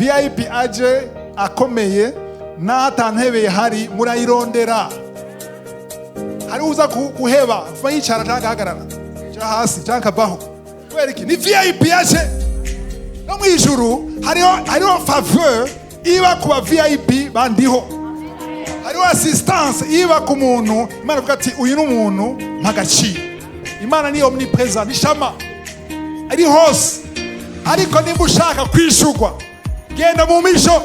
VIP aje akomeye n'ata ntebe ihari, murayirondera. Hari uza guheba fa yicara cyangwa agahagarara cyangwa hasi cyangwa akavaho. Kubera iki? Ni VIP yaje. No mu ijuru hariho faveur iba ku ba VIP bandiho, hariho assistance iba ku muntu. Imana ivuga ati: "Uyu ni umuntu mpa agaciro." Imana ni omnipresent, ni shama, ari hose. Ariko nimba ushaka kwishurwa, genda mu misho,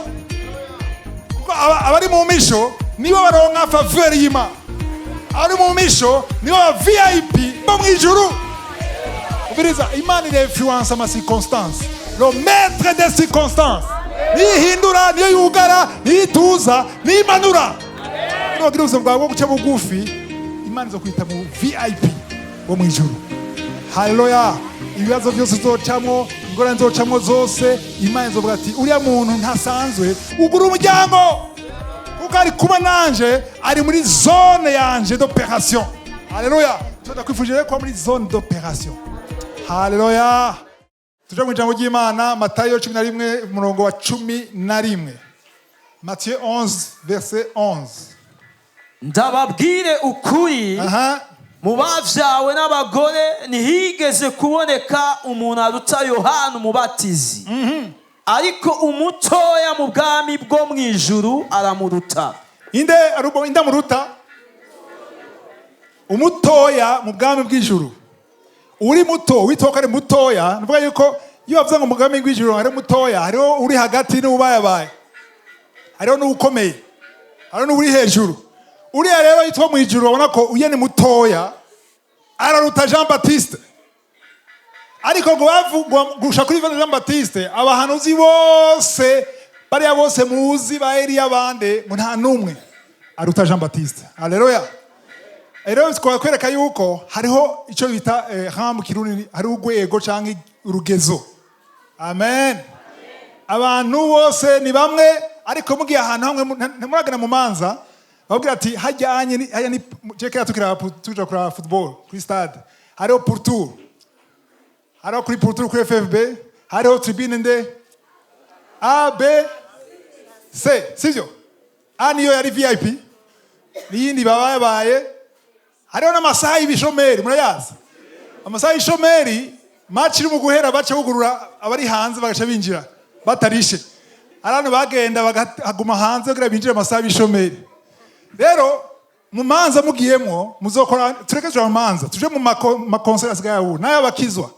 kuko abari mu misho nibo baronka faveur y'Imana. Abari mu misho nibo ba VIP bo mu ijuru. Ubiriza, Imana ira influence ama circonstances, le maître des circonstances. Nihindura, niyo yugara, niyituza, niyimanura. Niwagira ubuzima bwawe bwo guca bugufi, Imana izo kwita mu VIP bo mu ijuru. Haleluya! Ibibazo byose uzocamwo, ingorane uzocamwo zose, Imana izovuga ati: "Uriya muntu ntasanzwe, ugura umuryango, kuko ari kumwe nanje, ari muri zone yanje d'opération." Haleluya! Tudakwifuje rero kuba muri zone d'opération. Haleluya! Tuje mu ijambo ry'Imana, Matayo 11, umurongo wa 11, Matthieu 11, verset 11. Ndababwire ukuri, mu bavyawe n'abagore ntihigeze kuboneka umuntu aruta Yohana Umubatizi, ariko umutoya mu bwami bwo mu ijuru aramuruta. Inde arubo? Inde amuruta? Umutoya mu bwami bw'ijuru. Uri muto, witwa ko ari mutoya, nuvuga yuko iyo bavuze ngo mu bwami bw'ijuru hari mutoya, hariho uri hagati n'ubayabaye, hariho n'ukomeye, hariho n'uri hejuru. Uriya rero yitwa mu ijuru, babona ko uya ni mutoya, araruta Jean Baptiste. Ariko ngo bavugwa gusha kuri Jean Baptiste, abahanuzi bose, bariya bose muzi, ba Eliya, bande, ngo nta n'umwe aruta Jean Baptiste. Haleluya! Rero twakwereka yuko hariho icyo bita rang mu Kirundi, hariho urwego cyangwa urugezo. Amen. Abantu bose ni bamwe, ariko mugiye ahantu hamwe, ntimuragana mu manza, babwira ati hajyanye ni hajya ni je kera tukira tuja kuraba football kuri stade, hariho pourtour, hariho kuri pourtour, kuri FFB hariho tribune nde? A, B, C, sivyo? A niyo yari VIP, n'iyindi babaye. Hariho n'amasaha y'ibishomeri, murayazi amasaha y'ishomeri? Match iri mu guhera, baca bugurura, abari hanze bagaca binjira batarishe. Hari abantu bagenda bagaguma hanze kugira binjire amasaha y'ibishomeri. Rero mu manza mugiyemwo, muzokora, tureke tuja mu manza, tuje mu ma concert asigaye ubu n'ay'abakizwa,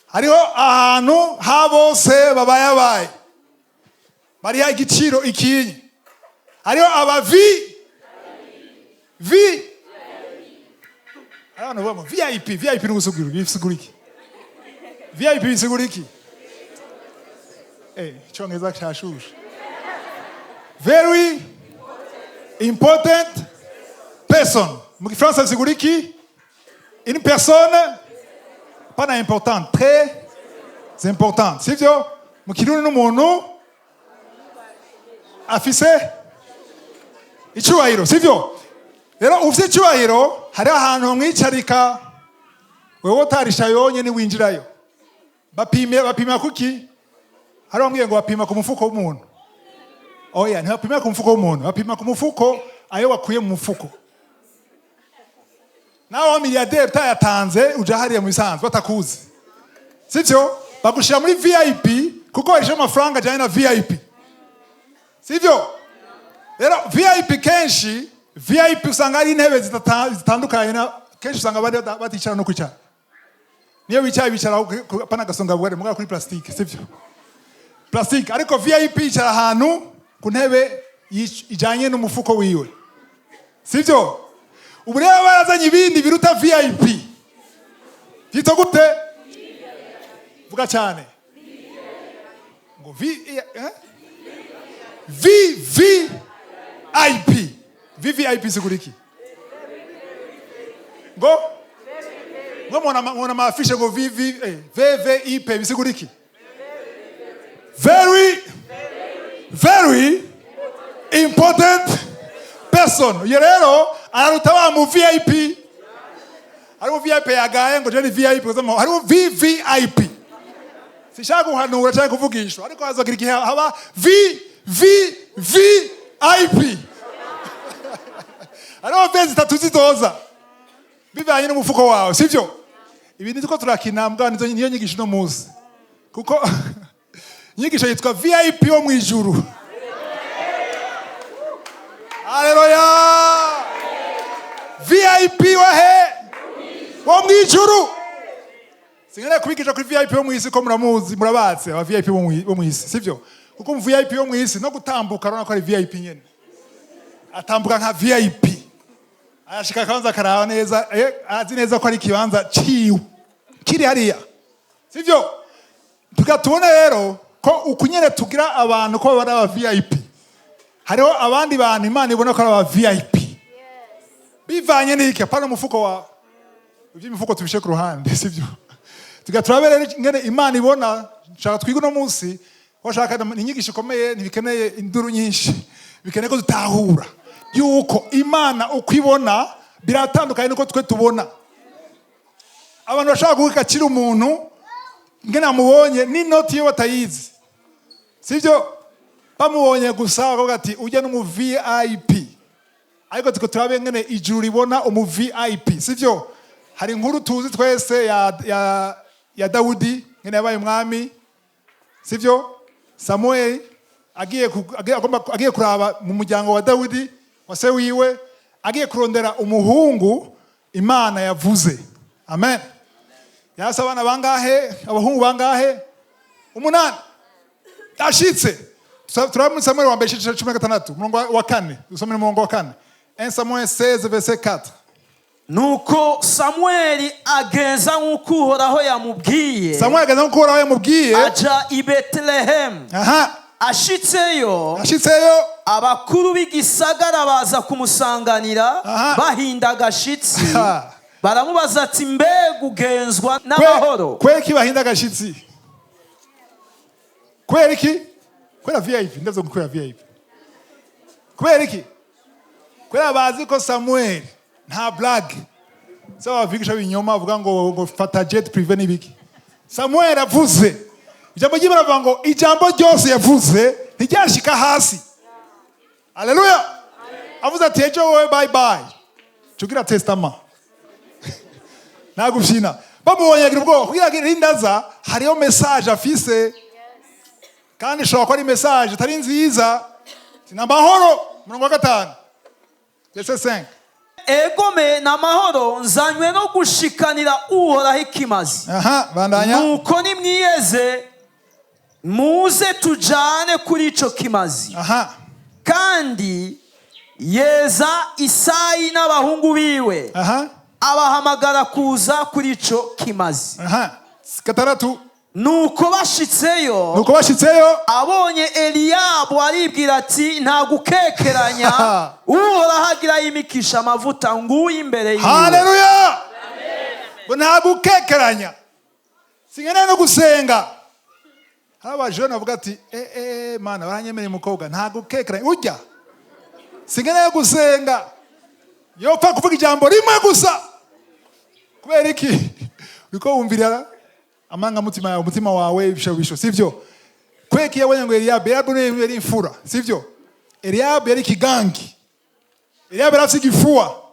hariho ahantu ha bose babayabaye, bariha igiciro ikinyi. Hariho aba V V, hari abantu bavuga ngo VIP. VIP ni ugusigura, bisigura iki? VIP bisigura iki? Icyongereza cyashushe. Very important person. Mu Gifaransa bisigura iki? Une personne pas na importante, très importante, sivyo? Mu Kirundi n'umuntu afise icyubahiro, sivyo? Rero ufite icyubahiro, hari ahantu bamwicarika, wewe utarisha yonyine winjirayo. Bapima, bapima kuki? Hari bamubwiye ngo bapima ku mufuko w'umuntu. Oya, ntibapima ku mufuko w'umuntu, bapima ku mufuko, ayo wakuye mu mufuko. Nawe wa miliyarderi utayatanze, uja hariya mu bisanzwe batakuzi, sivyo? Bagushira muri VIP kuko barisha amafaranga ajyanye na VIP, sivyo? Rero VIP, kenshi VIP usanga ari intebe zitandukanye na kenshi usanga bari baticara no kwicara. Niyo bicaye, bicara pana gasonga bugari, mugabo kuri plastique, sivyo? Plastique. Ariko VIP yicara ahantu ku ntebe ijanye n'umufuko wiwe, sivyo? Ubu rero barazanye ibindi biruta VIP, byitwa gute? Vuga cyane ngo V, eh? VVIP. VVIP sigura iki? Ngo mubona ama affiche ngo VV, VVIP bisigura iki? Very very important person. Iyo rero araruta wa mu VIP. Hari mu VIP yagaye ngo je ni VIP, hari VVIP. Sinshaka guhanura cyangwa kuvugishwa, ariko hazogira igihe haba V V V I P. Hariho V zitatu zizoza bivanye n'umufuko wawe, sivyo? Ibi nitwo turakina mbwa, nizo niyo nyigisho uno munsi, kuko inyigisho yitwa VIP wo mu ijuru. Haleluya! VIP wahe? Wo mu ijuru. Sinkeneye kubigisha kuri VIP wo mu isi, ko muramuzi, murabazi aba VIP bo mu isi, sivyo? Kuko mu VIP wo mu isi no gutambuka urabona ko ari VIP nyene, atambuka nka VIP, arashika akabanza akaraba neza, azi neza ko ari ikibanza ciwe kiri hariya, sivyo? Tugatubona rero ko uku nyene tugira abantu ko bari aba VIP, hariho abandi bantu Imana ibona ko ari aba VIP bivanye n'iki? Apana umufuko wawe. Iby'imifuko tubishe ku ruhande, sibyo? Tugaturabe rero ingene Imana ibona. Nshaka twige uno munsi, washaka ni inyigisho ikomeye, ntibikeneye induru nyinshi, bikeneye ko dutahura yuko Imana uko ibona biratandukanye nuko twe tubona. Abantu bashaka guha agaciro umuntu ingene amubonye n'inoti iyo batayizi, sibyo? Bamubonye gusa bakavuga ati: "Ujya n'umu VIP." Ariko tuko turabe ngene ijuru ribona umu VIP, sivyo? Hari inkuru tuzi twese ya Dawudi, ngene yabaye umwami, sivyo? Samuel agiye kuraba mu muryango wa Dawudi, wa se wiwe, agiye kurondera umuhungu Imana yavuze. Amen. Yasa abana bangahe? Abahungu bangahe? Umunani. Ashitse, turaba muri Samuel wa mbere igice 16, umurongo wa 4. Dusome umurongo wa 4, 1 Samuel 16 verset 4. Nuko Samweli agenza nk'uko Uhoraho yamubwiye. Samuel ageza nk'uko Uhoraho yamubwiye. Aja i Betelehemu. Ashitseyo, Ashitseyo, abakuru b'igisagara baza kumusanganira bahinda agashitsi. Baramubaza ati: "Mbega ugenzwa n'amahoro?" Kweki bahinda agashitsi? Kubera iki? Kubera VIP. Ndazo kubera VIP. Kubera iki? Kubera bazi ko Samuel nta blague. So abavigisha binyoma bavuga ngo fata jet privé n'ibiki. Samuel avuze ijambo ry'Imana, bavuga ngo ijambo ryose yavuze ntiryashika hasi. Haleluya! Avuze ati: "Ejo wowe, bye bye, cugira testament." Nta gufyina. Bamubonye agira ubwoba kugira ngo irindaza hariyo message afise, kandi ishobora kuba ari message itari nziza. Ni amahoro? Umurongo wa 5, verset 5. Egome, ni amahoro, nzanywe no gushikanira Uhoraho ikimazi. Aha, bandanya. Nuko nimwiyeze, muze tujane kuri ico kimazi. Kandi yeza Isayi n'abahungu biwe, abahamagara kuza kuri ico kimazi. Aha, 6. Nuko bashitseyo, Nuko bashitseyo, abonye Eliyabu aribwira ati: "Nta gukekeranya, Uhoraho agira yimikisha amavuta nguyu imbere yiwe." Haleluya! Ngo nta gukekeranya, sinkeneye no gusenga. Hari abajene bavuga ati: "Eh eh, Mana, baranyemereye umukobwa." Nta gukekeranya, ujya sinkeneye gusenga, yopfa kuvuga ijambo rimwe gusa. Kubera iki? Uriko wumvira amarangamutima yawe, umutima wawe, ibishobisho, sivyo? Kubera iki? Yabonye ngo Eliyabu, Eliyabu niwe yari imfura, sivyo? Eliyabu yari ikigangi, Eliyabu yari afise igifuwa.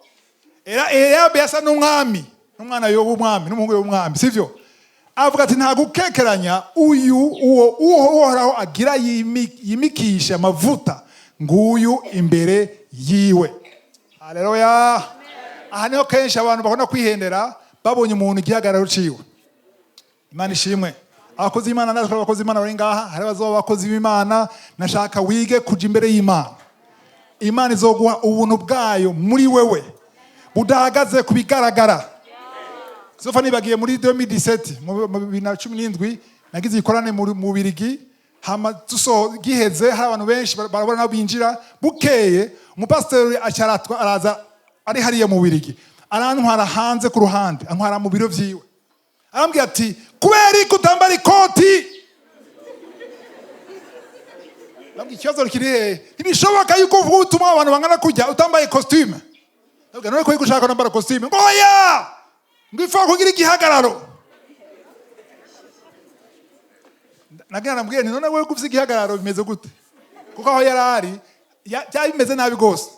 Eliyabu yasa n'umwami, n'umwana w'umwami, n'umuhungu w'umwami, sivyo? Avuga ati: "Nta gukekeranya, uyu uwo Uhoraho agira yimikisha amavuta nguyu imbere yiwe." Haleluya! Aha niho kenshi abantu bakunda kwihendera, babonye umuntu igihagararo ciwe. Imana ishimwe. Abakozi b'Imana, natwe abakozi b'Imana bari ngaha, hari abazoba abakozi b'Imana. Nashaka wige kuja imbere y'Imana. Imana izoguha ubuntu bwayo muri wewe budahagaze ku bigaragara. Sofa nibagiye muri 2017, mu 2017, nagize ikorane mu Birigi. Hama tuso giheze, hari abantu benshi barabona nabo binjira. Bukeye umupasiteri acaratwa araza, ari hariya mu Birigi, arantwara hanze ku ruhande, antwara mu biro vyiwe, arambwira ati: "Kubera iki utambara ikoti?" Ndabwira: "Ikibazo kiri hehe? Ntibishoboka yuko uvuga ubutumwa abantu bangana kujya utambaye costume." Ndabwira: "None ko ushaka nambara costume?" Ngo: "Oya," ngo "ifa kugira igihagararo." Nagira namubwire nti: "None wewe gufise igihagararo bimeze gute?" Kuko aho yari ari byari bimeze nabi rwose,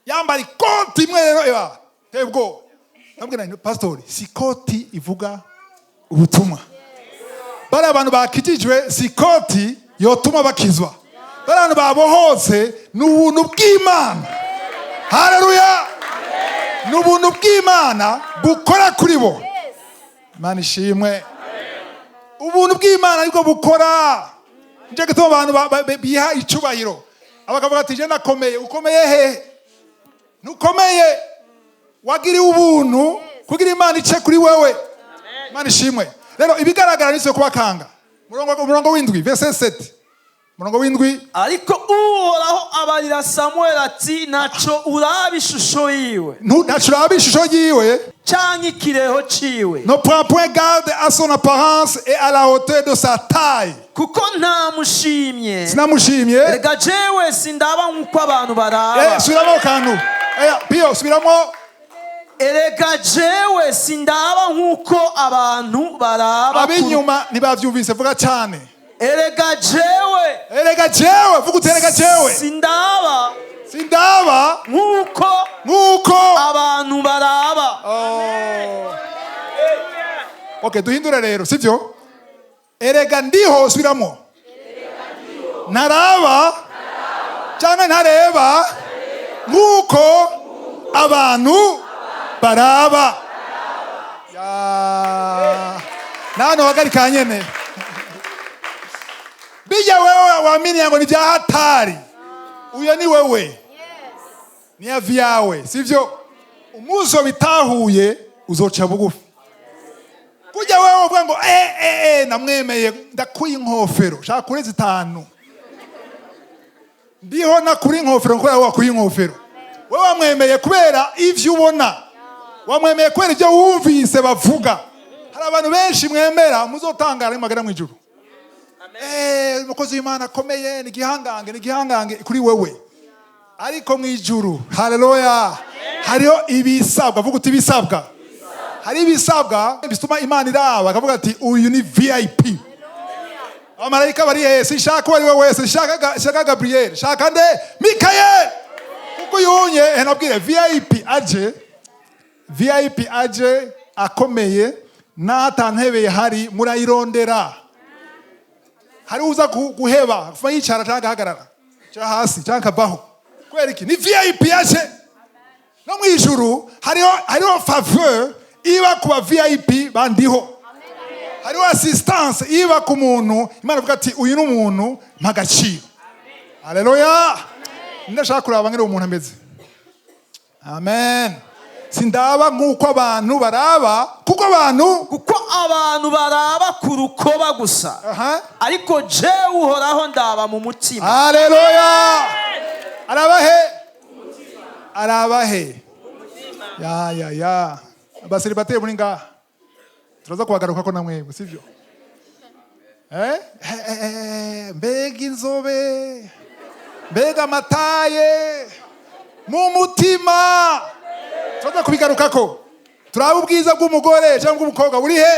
yambara ikoti imwe rero eba teye ubwoba. Ndamubwira nti: "Pastori, si ikoti ivuga ubutumwa. Bari abantu bakijijwe, si ikoti yotuma bakizwa. Bari abantu babohotse, ni ubuntu bw'Imana. Haleluya! Ni ubuntu bw'Imana bukora kuri bo. Imana ishimwe. Ubuntu bw'Imana nibwo bukora. Nicyo gituma abantu biha icubahiro, bakavuga ati: 'Je ndakomeye.' Ukomeye hehe? Ntukomeye. Wagiriwe ubuntu kugira Imana ice kuri wewe. Imana ishimwe. Rero ibigaragara ni kubakanga. Umurongo w'indwi, verset 7, umurongo w'indwi. Ariko Uhoraho abarira Samuel ati: "Ntaco uraba ishusho yiwe Ntaco uraba ishusho yiwe canke ikireho ciwe, Ne prends point garde à son apparence et à la hauteur de sa taille. kuko ntamushimye. Sinamushimye. Erega jewe sindaba nk'uko abantu baraba." Subiramo kantu. Pio, subiramo. Erega jewe sindaba nk'uko abantu baraba. Ab'inyuma ntibavyumvise, vuga cyane. Erega jewe Erega jewe, vuga uti: "Erega jewe sindaba sindaba nk'uko nk'uko abantu baraba." Oh. Okay, duhindure rero, sivyo? Erega ndiho, subiramo. Ntaraba cyangwa ntareba nk'uko abantu baraba. Ya. Nano hagarika nyene. Bijya wewe waamini yango ni bya hatari, uyo ni wewe, ni avi yawe, sivyo? Umunsi wabitahuye uzoca bugufi. Kujya wewe uvuga ngo namwemeye, ndakuye inkofero, shaka kuri zitanu ndiho nakuri inkofero kubera wowe wakuye inkofero. Wewe wamwemeye kubera ivyo ubona, wamwemeye kubera ibyo wumvise bavuga. Hari abantu benshi mwemera, muzotangara nimagera mu ijuru. Umukozi w'Imana akomeye, ni igihangange, ni igihangange kuri wewe, ariko mu ijuru, haleluya, hariho ibisabwa. Vuga uti: "Ibisabwa." Hari ibisabwa bituma Imana iraba akavuga ati: "Uyu ni VIP." Abamarayika bari hehe? Sinshaka uwo ari we wese, shaka Gabriel, shaka nde? Mikayeli. Kuko uyunye nabwire VIP aje, VIP aje akomeye, n'ata ntebe hari murayirondera. Hari uza guheba kuva yicara cyangwa agahagarara cyangwa hasi cyangwa akavaho. Kubera iki? Ni VIP yaje. No mu ijuru hariho faveur iba ku ba VIP bandiho, hariho assistance iba ku muntu Imana ivuga ati: "Uyu ni umuntu mpa agaciro." Haleluya! Ndashaka kuraba ngene umuntu ameze. Amen. Sindaba nk'uko abantu baraba, kuko abantu Kuko abantu baraba ku rukoba gusa, ariko jewe Uhoraho ndaba mu mutima. Haleluya! Araba he? Araba he? Ya ya ya, abaseribateri muri ngaha, turaza kubagaruka ko namwebwe, sivyo? Mbega inzobe, mbega amataye, mu mutima turaza kubigarukako. Turaba ubwiza bw'umugore cyangwa bw'umukobwa buri he?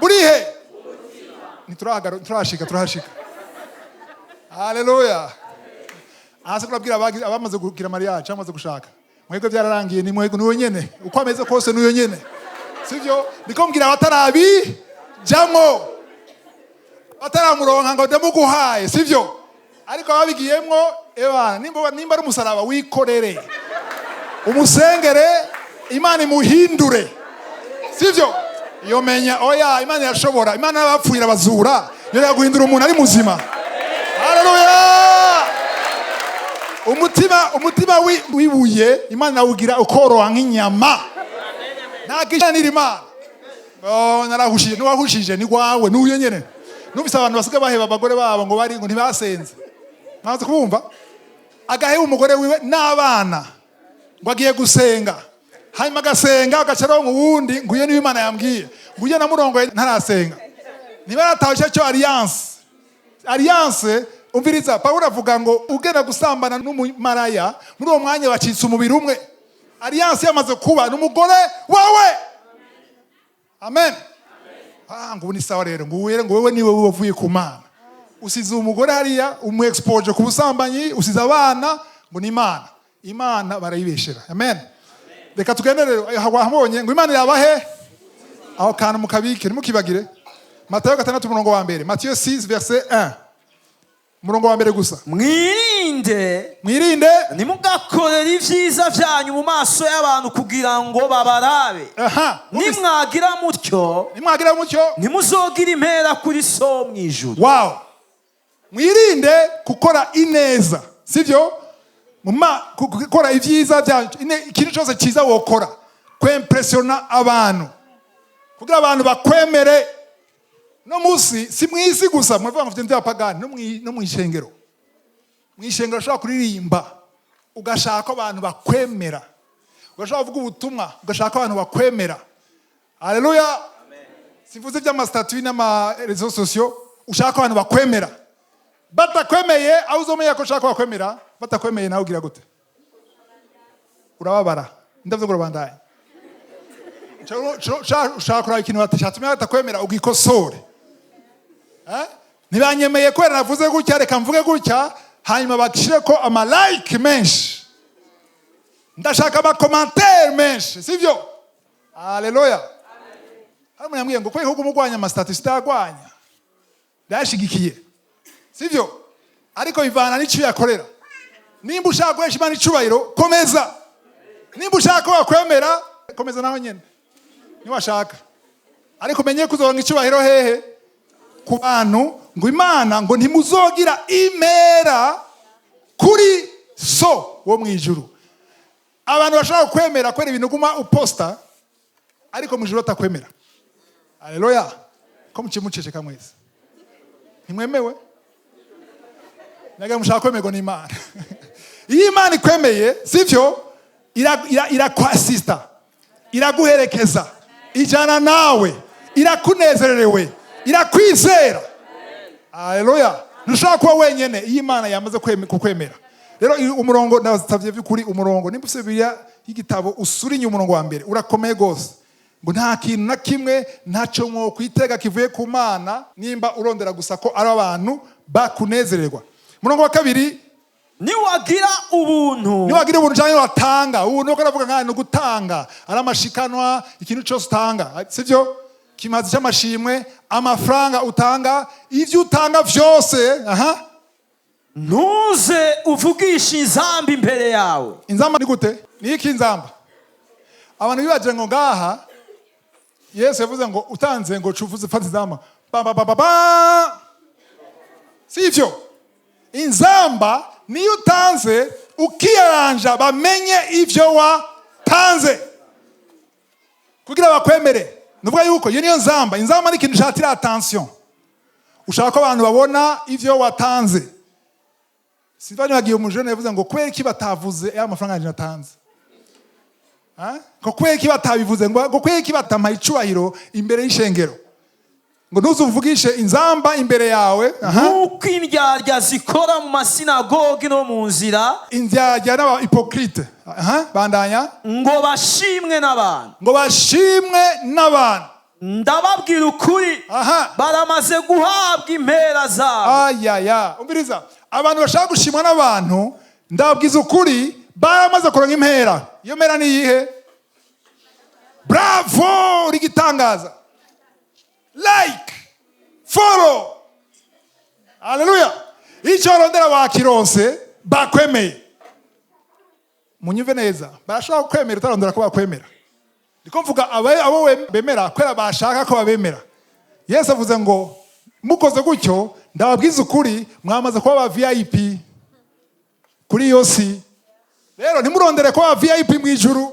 Buri he? Ntiturahashika, turahashika. Haleluya! Hasi kurabwira abamaze kugira mariage cyangwa bamaze gushaka, mwebwe byararangiye, ni mwebwe niwe nyene, uko ameze kose niyo nyene, sivyo? Niko mbwira abatarabi jamwo, bataramuronka ngo ndamuguhaye, sivyo? Ariko ababigiyemwo, eba nimba ari umusaraba wikorere, umusengere, Imana imuhindure, sivyo? Iyo menya oya, Imana irashobora. Imana y'abapfuye irabazura, yo guhindura umuntu ari muzima. Haleluya! Umutima wibuye Imana awugira ukoroha nk'inyama. Nta kishanira Imana. Oh, narahushije. Niwahushije ni wawe n'uyo nyene. Numvise abantu basigaye baheba abagore babo ngo bari ngo ntibasenze. Mwaze kubumva agaheba umugore wiwe n'abana ngo agiye gusenga, hanyuma agasenga agaca aronka uwundi, ngo uyo niwe Imana yambwiye, ngo uyo namurongoye ntarasenga. Ntibaratawe cyo alliance. Alliance, umviriza, Pawulo avuga ngo ugenda gusambana n'umumaraya, muri uwo mwanya bacitse umubiri umwe. Alliance yamaze kuba n'umugore wawe. Amen. Ah, ngo ubu ni sawa rero, ngo uwere, ngo wewe niwe wavuye ku Mana. Usize umugore hariya, umu exposé ku busambanyi, usize abana, ngo ni Imana. Imana barayibeshera. Amen. Reka tugende rero. Wabonye ngo Imana irabahe aho kantu, mukabike, ntimukibagire. Matayo 6, umurongo wa mbere. Matayo 6 verset 1, umurongo wa mbere gusa. Mwirinde. Mwirinde. Ntimugakorere ibyiza byanyu mu maso y'abantu kugira ngo babarabe. Nimwagira mutyo, Nimwagira mutyo, ntimuzogira impera kuri So mu ijuru. Wow. Mwirinde gukora ineza, sibyo? Gukora ibyiza byanyu, ikintu cyose cyiza wokora, kwimpressionna abantu kugira abantu bakwemere. No munsi si mwisi gusa, muravuga ngo mfite by'abapagani, no mwishengero. Mwishengero ushobora kuririmba ugashaka ko abantu bakwemera, ugashaka kuvuga ubutumwa ugashaka ko abantu bakwemera. Haleluya! Simvuze iby'ama statuts n'ama réseaux sociaux. Ushaka ko abantu bakwemera. Batakwemeye, aho uzomenya ko ushaka ko bakwemera, batakwemeye nawe ugira gute? Urababara. Ndavyo ngo urabandanya. Ushaka kuraba ikintu cyatumye batakwemera, ugikosore. Eh? Ntibanyemeye kubera navuze gutya, reka mvuge gutya, hanyuma bashyire ko ama like menshi, ndashaka ama commentaires menshi, sibyo? Haleluya! Hari umuntu yambwiye ngo kubera ko umugwanya ama statuts, sitagwanya, ndayashigikiye, sibyo? Ariko bivana n'icyo uyakorera. Nimba ushaka guhesha Imana icubahiro, komeza. Nimba ushaka ko bakwemera, komeza nawe nyine niwashaka, ariko umenye ko uzoronka icubahiro hehe? Ku bantu. Ngo Imana ngo ntimuzogira impera kuri So wo mu ijuru. Abantu bashobora kwemera kubera ibintu uguma uposta, ariko mu ijuru batakwemera. Haleluya! Ko muciye muceceka mwese, ntimwemewe? Naga mushaka kwemerwa n'Imana. Iyo Imana ikwemeye, sivyo, irakwasista, iraguherekeza, ijana nawe, irakunezererewe, irakwizera. Haleluya! Ntushobora kuba wenyene iyo Imana yamaze kukwemera. Rero umurongo, ndasabye by'ukuri, umurongo, nimba ufite Bibiliya y'igitabo, usure inyuma, umurongo wa mbere urakomeye rwose, ngo nta kintu na kimwe, ntacyo mwokwitega kivuye ku Mana nimba urondera gusa ko ari abantu bakunezererwa. Umurongo wa kabiri. Niwagira ubuntu, Niwagira ubuntu cyangwa watanga ubuntu, uko aravuga nkaho ni ugutanga, ari amashikanwa, ikintu cyose utanga, sibyo? Kimazi cy'amashimwe, amafaranga utanga, ibyo utanga byose, aha. Ntuze uvugishe inzamba imbere yawe. Inzamba ni gute? Ni iki inzamba? Abantu bibaje ngo ngaha Yesu yavuze ngo utanze, ngo cuvuze, fata inzamba, ba ba ba ba ba. Sivyo? Inzamba niyo utanze ukiyaranja bamenye ivyo watanze kugira bakwemere. Nuvuga yuko iyo niyo nzamba. Inzamba ni ikintu ushatira attention, ushaka ko abantu babona ivyo watanze. Sivani bagiye, umujene yavuze ngo kubera iki batavuze ya mafaranga yanje natanze? Ha? Ngo kubera iki batabivuze? Ngo kubera iki batampaye icubahiro imbere y'ishengero? Ngo ntuzuvugishe inzamba imbere yawe. Aha. Nk'uko indyarya zikora mu masinagogi no mu nzira. Indyarya n'aba hypocrite. Aha, bandanya. Ngo bashimwe n'abantu. Ngo bashimwe n'abantu. Ndababwira ukuri, baramaze guhabwa impera zabo. Ayaya, umviriza. Abantu bashaka gushimwa n'abantu, ndababwiza ukuri, baramaze kuronka impera. Iyo mpera ni iyihe? Bravo, uri igitangaza, like, follow. Haleluya! Icyo warondera wakironse, bakwemeye. Munyumve neza, barashobora kukwemera utarondera ko bakwemera. Ndiko mvuga abo bemera kubera bashaka ko babemera. Yesu avuze ngo mukoze gutyo, ndababwiza ukuri, mwamaze kuba ba VIP kuri iyo si. Rero ntimurondere kuba ba VIP mu ijuru,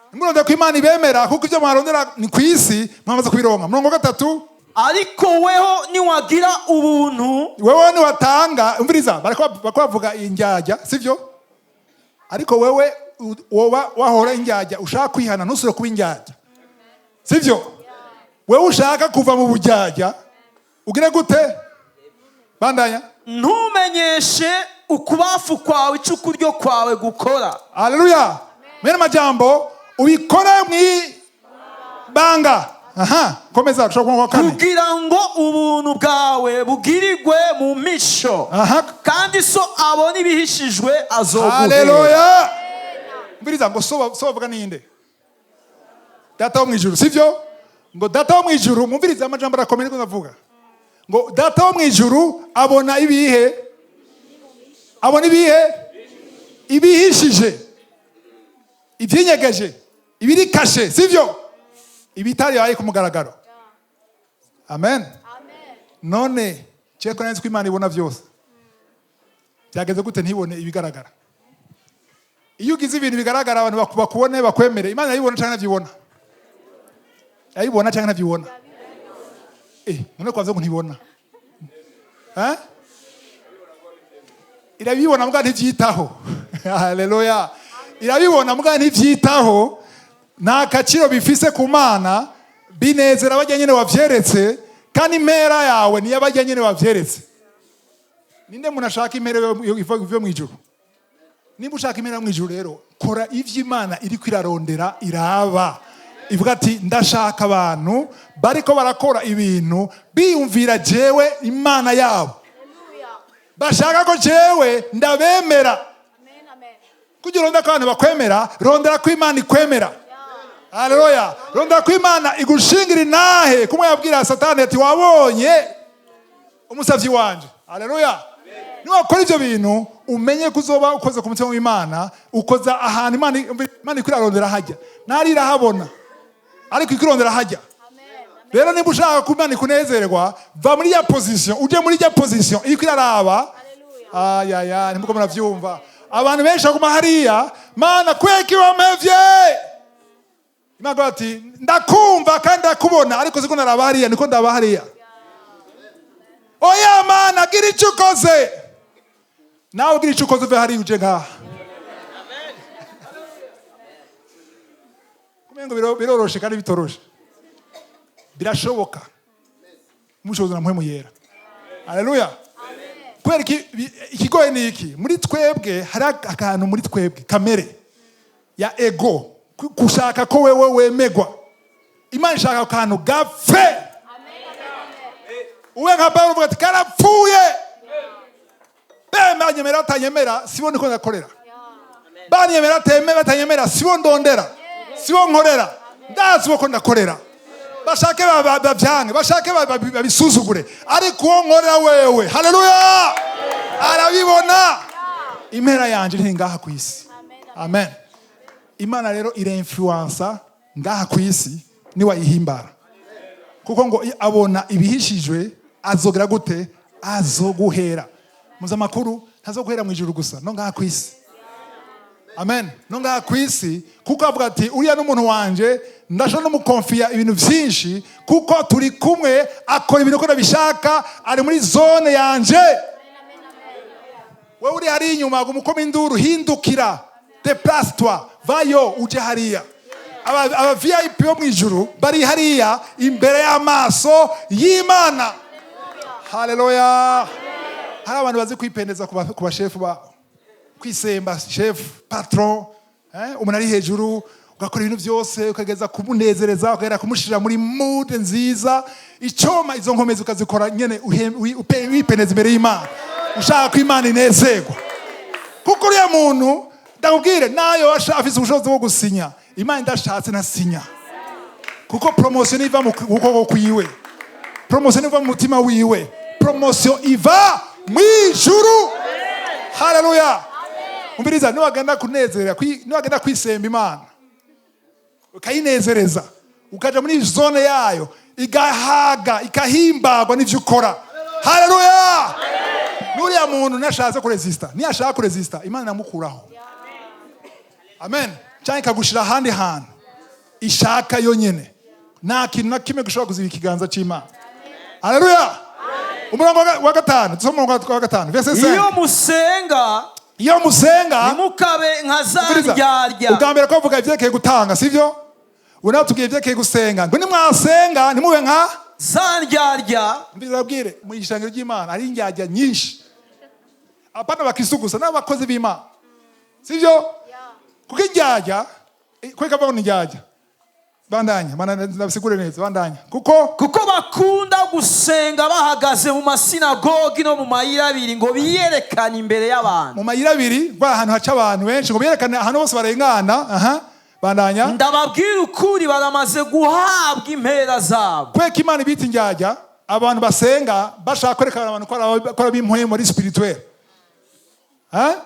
ntimurondere ko Imana ibemera, kuko ibyo mwarondera ni ku isi mwamaze kubironka. Murongo wa gatatu. Ariko weho niwagira ubuntu, Wewe niwatanga, umviriza, bariko bavuga indyarya, sivyo? Ariko wewe woba wahora indyarya, ushaka kwihana, ntusubire kuba indyarya, sivyo? Wewe ushaka kuva mu buryarya, ugire gute? Bandanya. Ntumenyeshe ukubafu kwawe icyo ukuryo kwawe gukora. Haleluya! Mwene majambo, ubikore mwibanga. Aha, komeza, ushobora kuba wa kane. Kugira ngo ubuntu bwawe bugirirwe mu misho, kandi so abona ibihishijwe azoguhera. Haleluya! Mbiriza ngo so bavuga ninde? Data wo mu ijuru, sivyo? Ngo Data wo mu ijuru, mumvirize, amajambo arakomeye niko ndavuga. Ngo Data wo mu ijuru abona ibihe? Abona ibihe? Ibihishije, ibyinyegeje, ibiri caché, sivyo? Ibitari ku mugaragaro. Amen. None ceko nzi ko Imana ibona byose, byageze gute ntibone ibigaragara? Iyo ugize ibintu bigaragara, abantu bakubone, bakwemere, Imana irayibona cyangwa ntabyibona? Irayibona cyangwa ntabyibona? None kwavuze ngo ntibona? Eh? Irabibona mbwa ntibyitaho. Haleluya! Irabibona mbwa ntibyitaho, nta kaciro bifise ku Mana. Binezera bajya nyine wavyeretse, kandi impera yawe niyo bajya nyine wavyeretse. Ninde muntu ashaka impera iva mu ijuru? Nimba ushaka impera mu ijuru rero, kora ivyo Imana iriko irarondera. Iraba ivuga ati: "Ndashaka abantu bariko barakora ibintu biyumvira jewe Imana yabo, bashaka ko jewe ndabemera." Kugira urondera ko abantu bakwemera, rondera ko Imana ikwemera. Haleluya! Rondera ko Imana igushingira inahe, kumwe yabwira Satani ati: "Wabonye umusavyi wanje?" Haleluya! Niwakora ivyo bintu, umenye ko uzoba ukoze ku mutima w'Imana, ukoza ahantu Imana iko irarondera hajya. Ntari irahabona, ariko iko irondera hajya. Rero niba ushaka ko Imana ikunezerwa, va muri ya position uje muri ya position iriko iraraba. Ayaya, ntimuko muravyumva? Abantu benshi baguma hariya: "Mana, kweki wampevye?" Imana ivuga ati: "Ndakumva kandi ndakubona, ariko siko naraba hariya, niko ndaba hariya." "Oya Mana, gira icyo ukoze." Nawe ugira icyo ukoze, uve hariya uje ngaha. Kumengo biroroshe kandi bitoroshe. Birashoboka umushobozi na Mpwemu Yera. Haleluya! Kubera ikigoye ni iki? Muri twebwe hari akantu, muri twebwe kamere ya ego, gushaka ko wewe wemegwa. Imana ishaka akantu gapfe, ube nka Pawulo uvuga ati: "Karapfuye." Banyemera batanyemera, sibo niko ndakorera. Banyemera batanyemera, sibo ndondera, sibo nkorera. Ndazi uko ndakorera. Bashake babyange, bashake babisuzugure, ariko uwo nkorera wewe, haleluya, arabibona. Impera yanje ntiri ngaha ku isi. Amen. Imana rero irainfluensa ngaha ku isi niwayihimbara, kuko ngo abona ibihishijwe, azogera gute? Azoguhera. Muzi amakuru, ntazoguhera mu ijuru gusa, no ngaha ku isi. Amen. No ngaha ku isi, kuko avuga ati: "Uriya n'umuntu wanje, ndashobora no mukonfiya ibintu byinshi, kuko turi kumwe, akora ibintu uko ndabishaka, ari muri zone yanje." Wewe uri hariya inyuma, guma ukoma induru. Hindukira, déplace-toi, vayo uje hariya. Aba VIP bo mu ijuru bari hariya imbere y'amaso y'Imana. Haleluya! Hari abantu bazi kwipendeza ku bashefu babo, kwisemba chef, patron, umuntu ari hejuru, ugakora ibintu byose, ukageza kumunezereza, ukagera kumushira muri mood nziza. Icoma izo nkomezi ukazikora nyene, wipendeza imbere y'Imana, ushaka ko Imana inezerwa. Kuko uriya muntu, ndakubwire, nayo afise ubushobozi bwo gusinya, Imana idashatse ntasinya. Kuko promotion iva mu kuboko kwiwe, promotion iva mu mutima wiwe, promotion iva mu ijuru. Haleluya! Umviriza, niwagenda kunezera, niwagenda kwisemba Imana, ukayinezereza, ukaja muri zone yayo, igahaga, ikahimbagwa n'ivyo ukora. Haleluya! Nuriya muntu nashatse kuresista, niyashaka kuresista, Imana inamukuraho. Amen. Cyangwa ikagushira ahandi hantu ishaka yonyene. Nta kintu na kimwe gishobora kuziba ikiganza cy'Imana. Haleluya! Umurongo wa gatanu, dusome umurongo wa gatanu, verset Iyo 5. musenga, Iyo musenga, ntimukabe nka za Umviriza. ndyarya. Ubwa mbere ko ivyerekeye gutanga, sivyo? Ubu nawe tubwiye ivyerekeye gusenga, ngo nimwasenga ntimube nka za ndyarya. Umviriza, babwire, mu ishangiro ry'Imana hari indyarya nyinshi. Apana abakristo gusa, n'abakozi b'Imana, sivyo? Kuko indyarya, kwereka avuga ngo ni indyarya. Bandanya, bandanya, ndabisigure neza. Bandanya, kuko Kuko bakunda gusenga bahagaze mu masinagogi no mu mayira abiri, ngo biyerekane imbere y'abantu. Mu mayira abiri, bwa ahantu haca abantu benshi, ngo berekane ahantu hose barengana. Aha, bandanya. Ndababwira ukuri, baramaze guhabwa impera zabo. Kubera ko Imana ibita indyarya abantu basenga bashaka kwerekana abantu ko ari ab'impwemu, muri spirituel. Ha?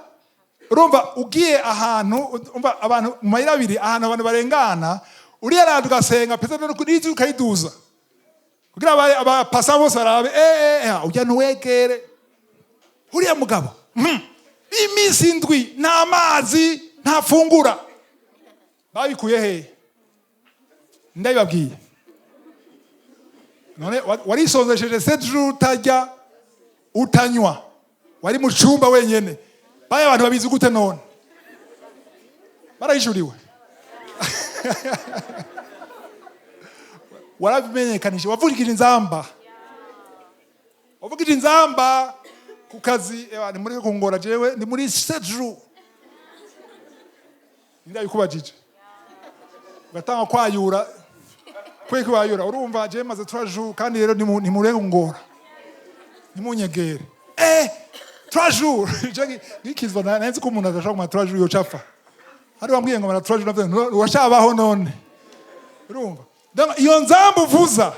Urumva ugiye ahantu, umva, abantu mu mayira abiri, ahantu abantu barengana, uriya ahantu ugasenga pesa n'ijwi ukayiduza kugira abapasa bose barabe, ujya ntuwegere uriya mugabo. Iminsi 7 nta mazi, ntafungura, babikuye hehe? Ndabibabwiye none warisonzesheje 7 jours, utarya, utanywa, wari mu cumba wenyene. Baye abantu babizi gute none? Barahishuriwe, warabimenyekanije, wavugije inzamba, wavugije inzamba ku kazi. Ewa, nimureke kungora, jewe ndi muri 7 jours. Ndabikubajije ugatanga kwayura kwe kwayura. Urumva, jewe maze 3 jours, kandi rero nimureke kungora, nimunyegere. 3 jours. Je ngikizwa nanzi ko umuntu adashobora kumara 3 jours, yocapfa. Hari wambwiye ngo mara 3 jours, navuze ngo urashabaho none. Urumva? Donc iyo nzamba uvuza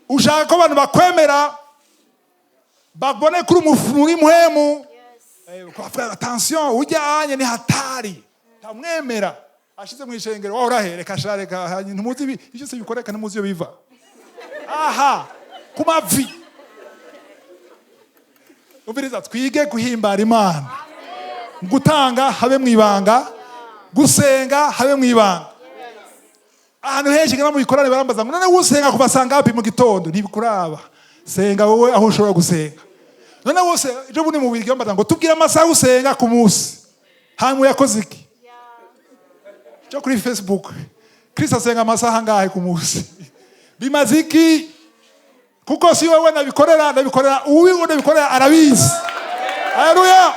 ushaka ko abantu bakwemera, babone kuri muri muhemu. Ukavuga, attention, ujyanye ni hatari, tamwemera ashize mu ishengero. Wahora he? Reka sha, reka, ntumuzi ibi ibyo byose bikoreka, ntimuzi iyo biva aha ku mavi. Umviriza, twige guhimbara Imana. Gutanga habe mu ibanga, gusenga habe mu ibanga. Ahantu henshi ngana mu bikorane barambaza ngo: "None usenga kuva saa ngapi mu gitondo?" Ntibikuraba, senga wowe aho ushobora gusenga. None wose ejo bundi mu Bubirigi bambaza ngo: "Tubwire amasaha usenga ku munsi." Hanyuma yakoze iki cyo kuri Facebook? Chris asenga amasaha angahe ku munsi? Bimaze iki? Kuko si wowe nabikorera, ndabikorera uwi nabikorera arabizi. Haleluya!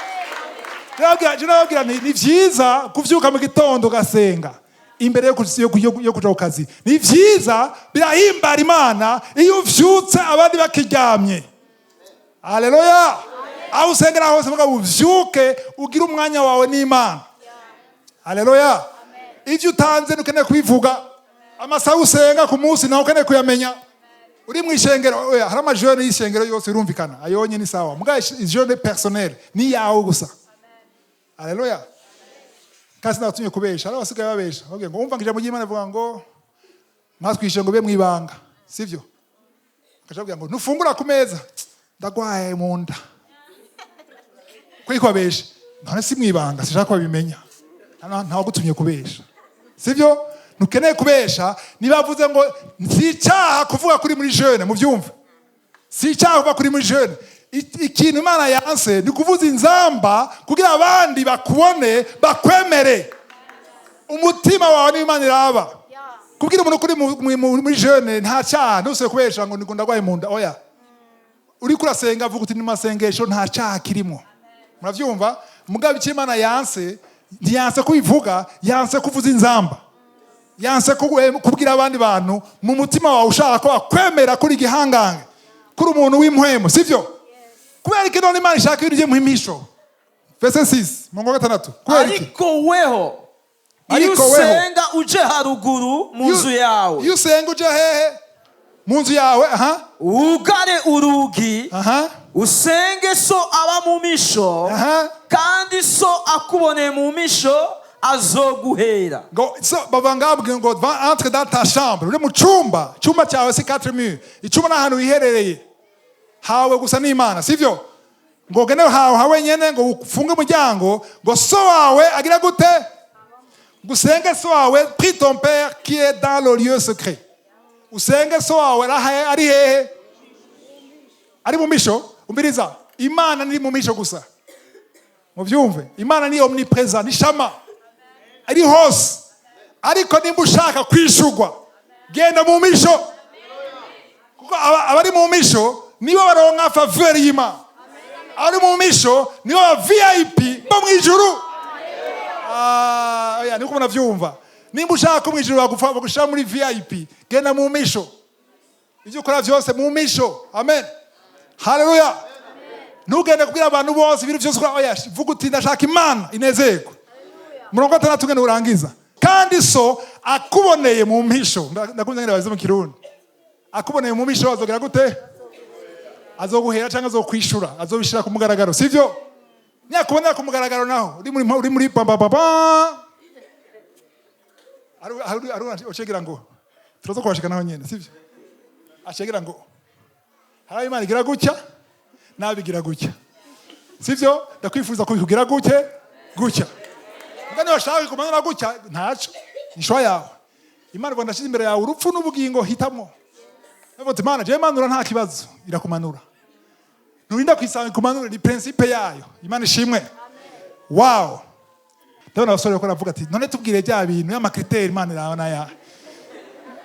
Je nababwira ni vyiza kuvyuka mu gitondo ugasenga imbere yo kuja ku kazi. Ni vyiza, birahimbara Imana iyo uvyutse abandi bakiryamye. Haleluya! Aho usengera hose, mugabo uvyuke ugire umwanya wawe n'Imana. Haleluya! Ivyo utanze ntukeneye kubivuga. Amasaha usenga ku munsi nawe ukeneye kuyamenya. Uri mu ishengero, oya, hari amajeûne y'ishengero yose, birumvikana, ayonye ni sawa. Muga jeûne personnel ni yawe gusa. Haleluya! Kandi sinabatumye kubesha. Hari abasigaye babesha, babwira ngo: "Umva ngo ijambo ry'Imana rivuga ngo mwatwishe ngo be mu ibanga, sivyo?" Akaja ngo: "Ntufungura ku meza, ndagwaye mu nda." Kwiko babesha none si mu ibanga, sinshaka ko babimenya. Ntawagutumye kubesha, sivyo? Ntukeneye kubesha. Nibavuze ngo si icyaha kuvuga kuri muri jeûne, mubyumve, si icyaha kuvuga kuri muri jeûne. Ikintu Imana yanse ni kuvuza inzamba kugira abandi bakubone, bakwemere. Umutima wawe niwo Imana iraba. Kubwira umuntu kuri muri jeûne nta cyaha. Ntusebe kubesha ngo ngo ndagwaye mu nda. Oya, uriko urasenga, avuga uti ni masengesho, nta cyaha kirimo. Murabyumva? Mugabo icyo Imana yanse, ntiyanse kubivuga, yanse kuvuza inzamba, yanse kubwira abandi bantu mu mutima wawe ushaka ko bakwemera kuri igihangange, kuri umuntu w'impwemu, sivyo? Kubera iki none Imana ishaka ibintu by'impimisho? Verset 6, murongo wa 6, kubera iki? Ariko weho, iyo Ariko weho. usenga, uje haruguru mu nzu yawe. Iyo usenga, uje hehe? Mu nzu yawe, aha. Wugare urugi, usenge so aba mu misho, kandi so akuboneye mu misho azoguhera. Ngo so bava ngabwe ngo: "Va, entre dans ta chambre." Uri mu cumba, cyumba cyawe si quatre murs, icumba n'ahantu wiherereye hawe gusa n'Imana, sivyo? Ngo gene hawe ha wenyene, ngo ufunge umuryango, ngo so wawe agira gute? Ngo usenge so wawe. Prie ton père qui est dans le lieu secret. Usenge so wawe ari hehe? Ari mu misho. Umviriza, Imana ni mu misho gusa, mubyumve. Imana ni omnipresent, ni shama, ari hose. Ariko nimba ushaka kwishurwa, genda mu misho, kuko abari mu misho nibo baronka faveur y'Imana. Abari mu misho nibo ba VIP bo mu ijuru. Ah, oya, niko munavyumva. Nimba ushaka ko mu ijuru bagushira muri VIP, genda mu misho. Ibyo ukora byose mu misho. Amen, haleluya. Ntugende kubwira abantu bose ibintu byose ukora. Oya, vuga uti: "Ndashaka Imana inezerwe." Murongo wa gatandatu ngene urangiza: "Kandi So akuboneye mu mpisho." Ndakunze ngene babivuze mu Kirundi. Akuboneye mu mpisho azogira gute? Azoguhera cyangwa azokwishura, azobishira ku mugaragaro, sivyo? Niyakubonera ku mugaragaro naho uri muri pa pa pa pa. Hari ucegira ngo turaza kubashika naho nyene, sivyo? Acegira ngo hari Imana igira gutya nabigira gutya, sivyo? Ndakwifuza ko bikugira gutya gutya. Mbwa niba washaka kumanura gutya, ntaco, ni choix yawe. Imana ivuga: "Ndashyize imbere yawe urupfu n'ubugingo, hitamo." Ndavuga ati: "Imana, jewe manura, nta kibazo." Irakumanura, nturinda kwisanga ikumanura, ni principe yayo. Imana ishimwe. Wow, ndabona abasore bariko baravuga ati: "None tubwire bya bintu y'ama critères Imana irabona ya."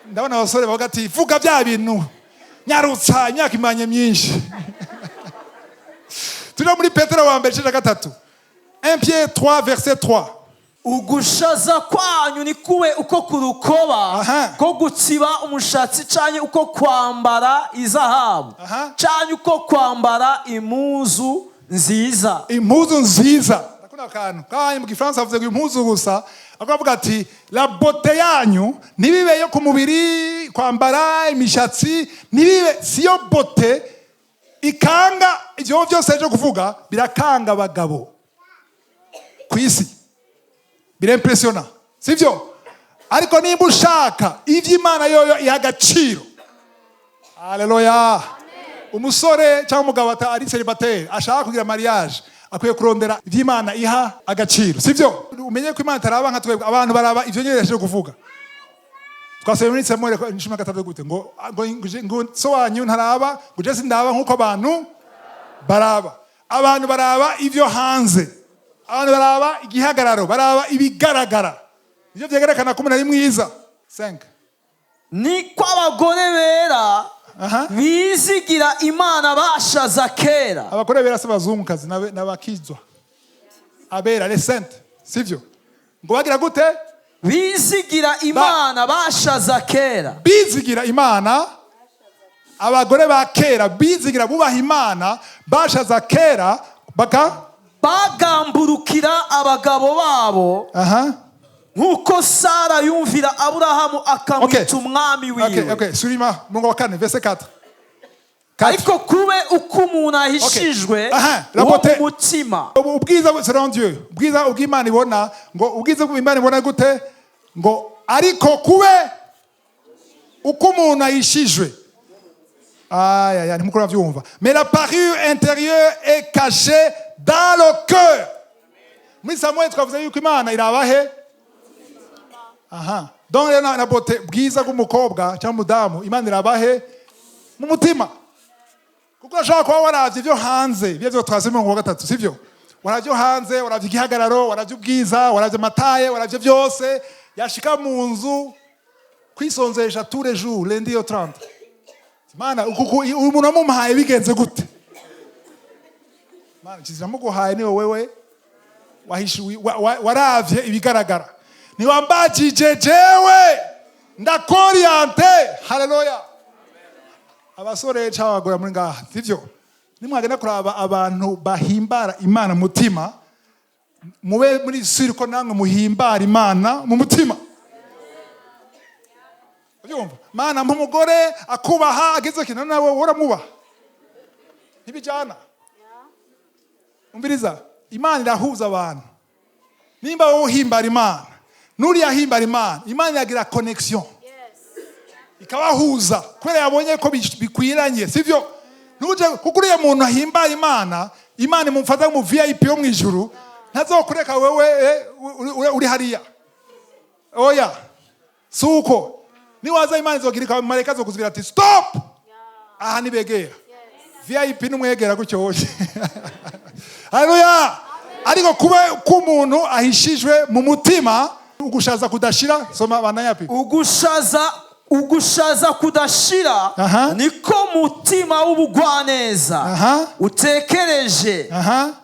Ndabona abasore bavuga ati: "Vuga bya bintu, nyarutsa, imyaka imanye myinshi." Turi muri Petero wa mbere, igice cya gatatu, 1 Pierre 3 verset 3. Ugushaza kwanyu ni kube uko ku rukoba ko gutsiba umushatsi canke uko kwambara izahabu canke uko kwambara impuzu nziza. Impuzu nziza, ndakunda akantu kanyu. Mu Gifaransa bavuze ngo impuzu gusa, akavuga ati: "La beauté yanyu ntibibe yo ku mubiri, kwambara imishatsi ntibibe, siyo beauté ikanga." Ibyo byose ejo kuvuga birakanga abagabo ku isi, birempressiona, sibyo? Ariko nimba ushaka iby'Imana yoyo iha agaciro, haleluya, umusore cyangwa umugabo ari célibataire ashaka kugira mariage akwiye kurondera iby'Imana iha agaciro, sibyo? Umenye ko Imana itaraba nka twebwe abantu. Baraba ivyo nyine yaje kuvuga. Twasomye muri Samuel 13 gute? Ngo so wanyu ntaraba, ngo je sindaba nk'uko abantu baraba. Abantu baraba ivyo hanze, abantu baraba igihagararo, baraba ibigaragara, nivyo vyerekana ko umuntu ari mwiza. 5. Ni ko abagore bera bizigira Imana bashaza kera. Abagore bera si abazungukazi, n'abakizwa, abera, les saintes, sivyo? Ngo bagira gute? Bizigira Imana bashaza kera. Bizigira Imana, abagore ba kera bizigira, bubaha Imana, bashaza kera baka Bagamburukira abagabo babo nk'uko Sara yumvira Aburahamu akamwita umwami wiwe. Okay, surima murongo wa kane, verset 4. Ariko kube uko umuntu ahishijwe La wo mu mutima. Ubwiza selon Dieu, ubwiza ubw'Imana ibona, ngo ubwiza bw'Imana ibona gute? Ngo ariko kube uko umuntu ahishijwe. Ay, ay, ay, ntimuko urabyumva. Mais la parure intérieure est cachée dans le cœur. Muri Samuel twavuze yuko Imana iraba he? Aha. Donc rero na beauté, bwiza bw'umukobwa cyangwa umudamu, Imana iraba he? Mu mutima. Kuko urashobora kuba waravye ibyo hanze, ibyo byo twasomye mu wa gatatu, sivyo? Waravye hanze, waravye igihagararo, waravye ubwiza, waravye ama taille, waravye byose, yashika mu nzu kwisonzesha tous les jours, lundi au 30. Mana, uyu muntu wamumpaye bigenze gute? Mana kiziramuguhaye, niwe wewe wahishuwe, waravye ibigaragara, ntiwambajije jewe ndakoriente. Haleluya. Abasore cyangwa abagore muri ngaha, sivyo? Nimwagenda kuraba abantu bahimbara Imana mu mutima, mube muri sûr ko namwe muhimbara Imana mu mutima. Ubyumva? Mana, mpa umugore akubaha, ageze kintu nawe uramubaha, ntibijyana. Umviriza, Imana irahuza abantu. Nimba wowe uhimbara Imana, nuriya ahimbara Imana, Imana iragira connexion ikabahuza kubera yabonye ko bikwiranye, sivyo? Ntuje kuko uriya muntu ahimbara Imana, Imana imufata mu VIP yo mu ijuru, ntazokureka wewe uri hariya. Oya, si uko. Niwaza Imana izogira marayika azokuzibira ati: "Stop, aha nibegera VIP, numwegera gutyo wowe." Haleluya. Ariko kuba k'umuntu ahishijwe mu mutima, ugushaza kudashira. Soma bananyapi. Ugushaza kudashira niko mutima w'ubugwaneza utekereje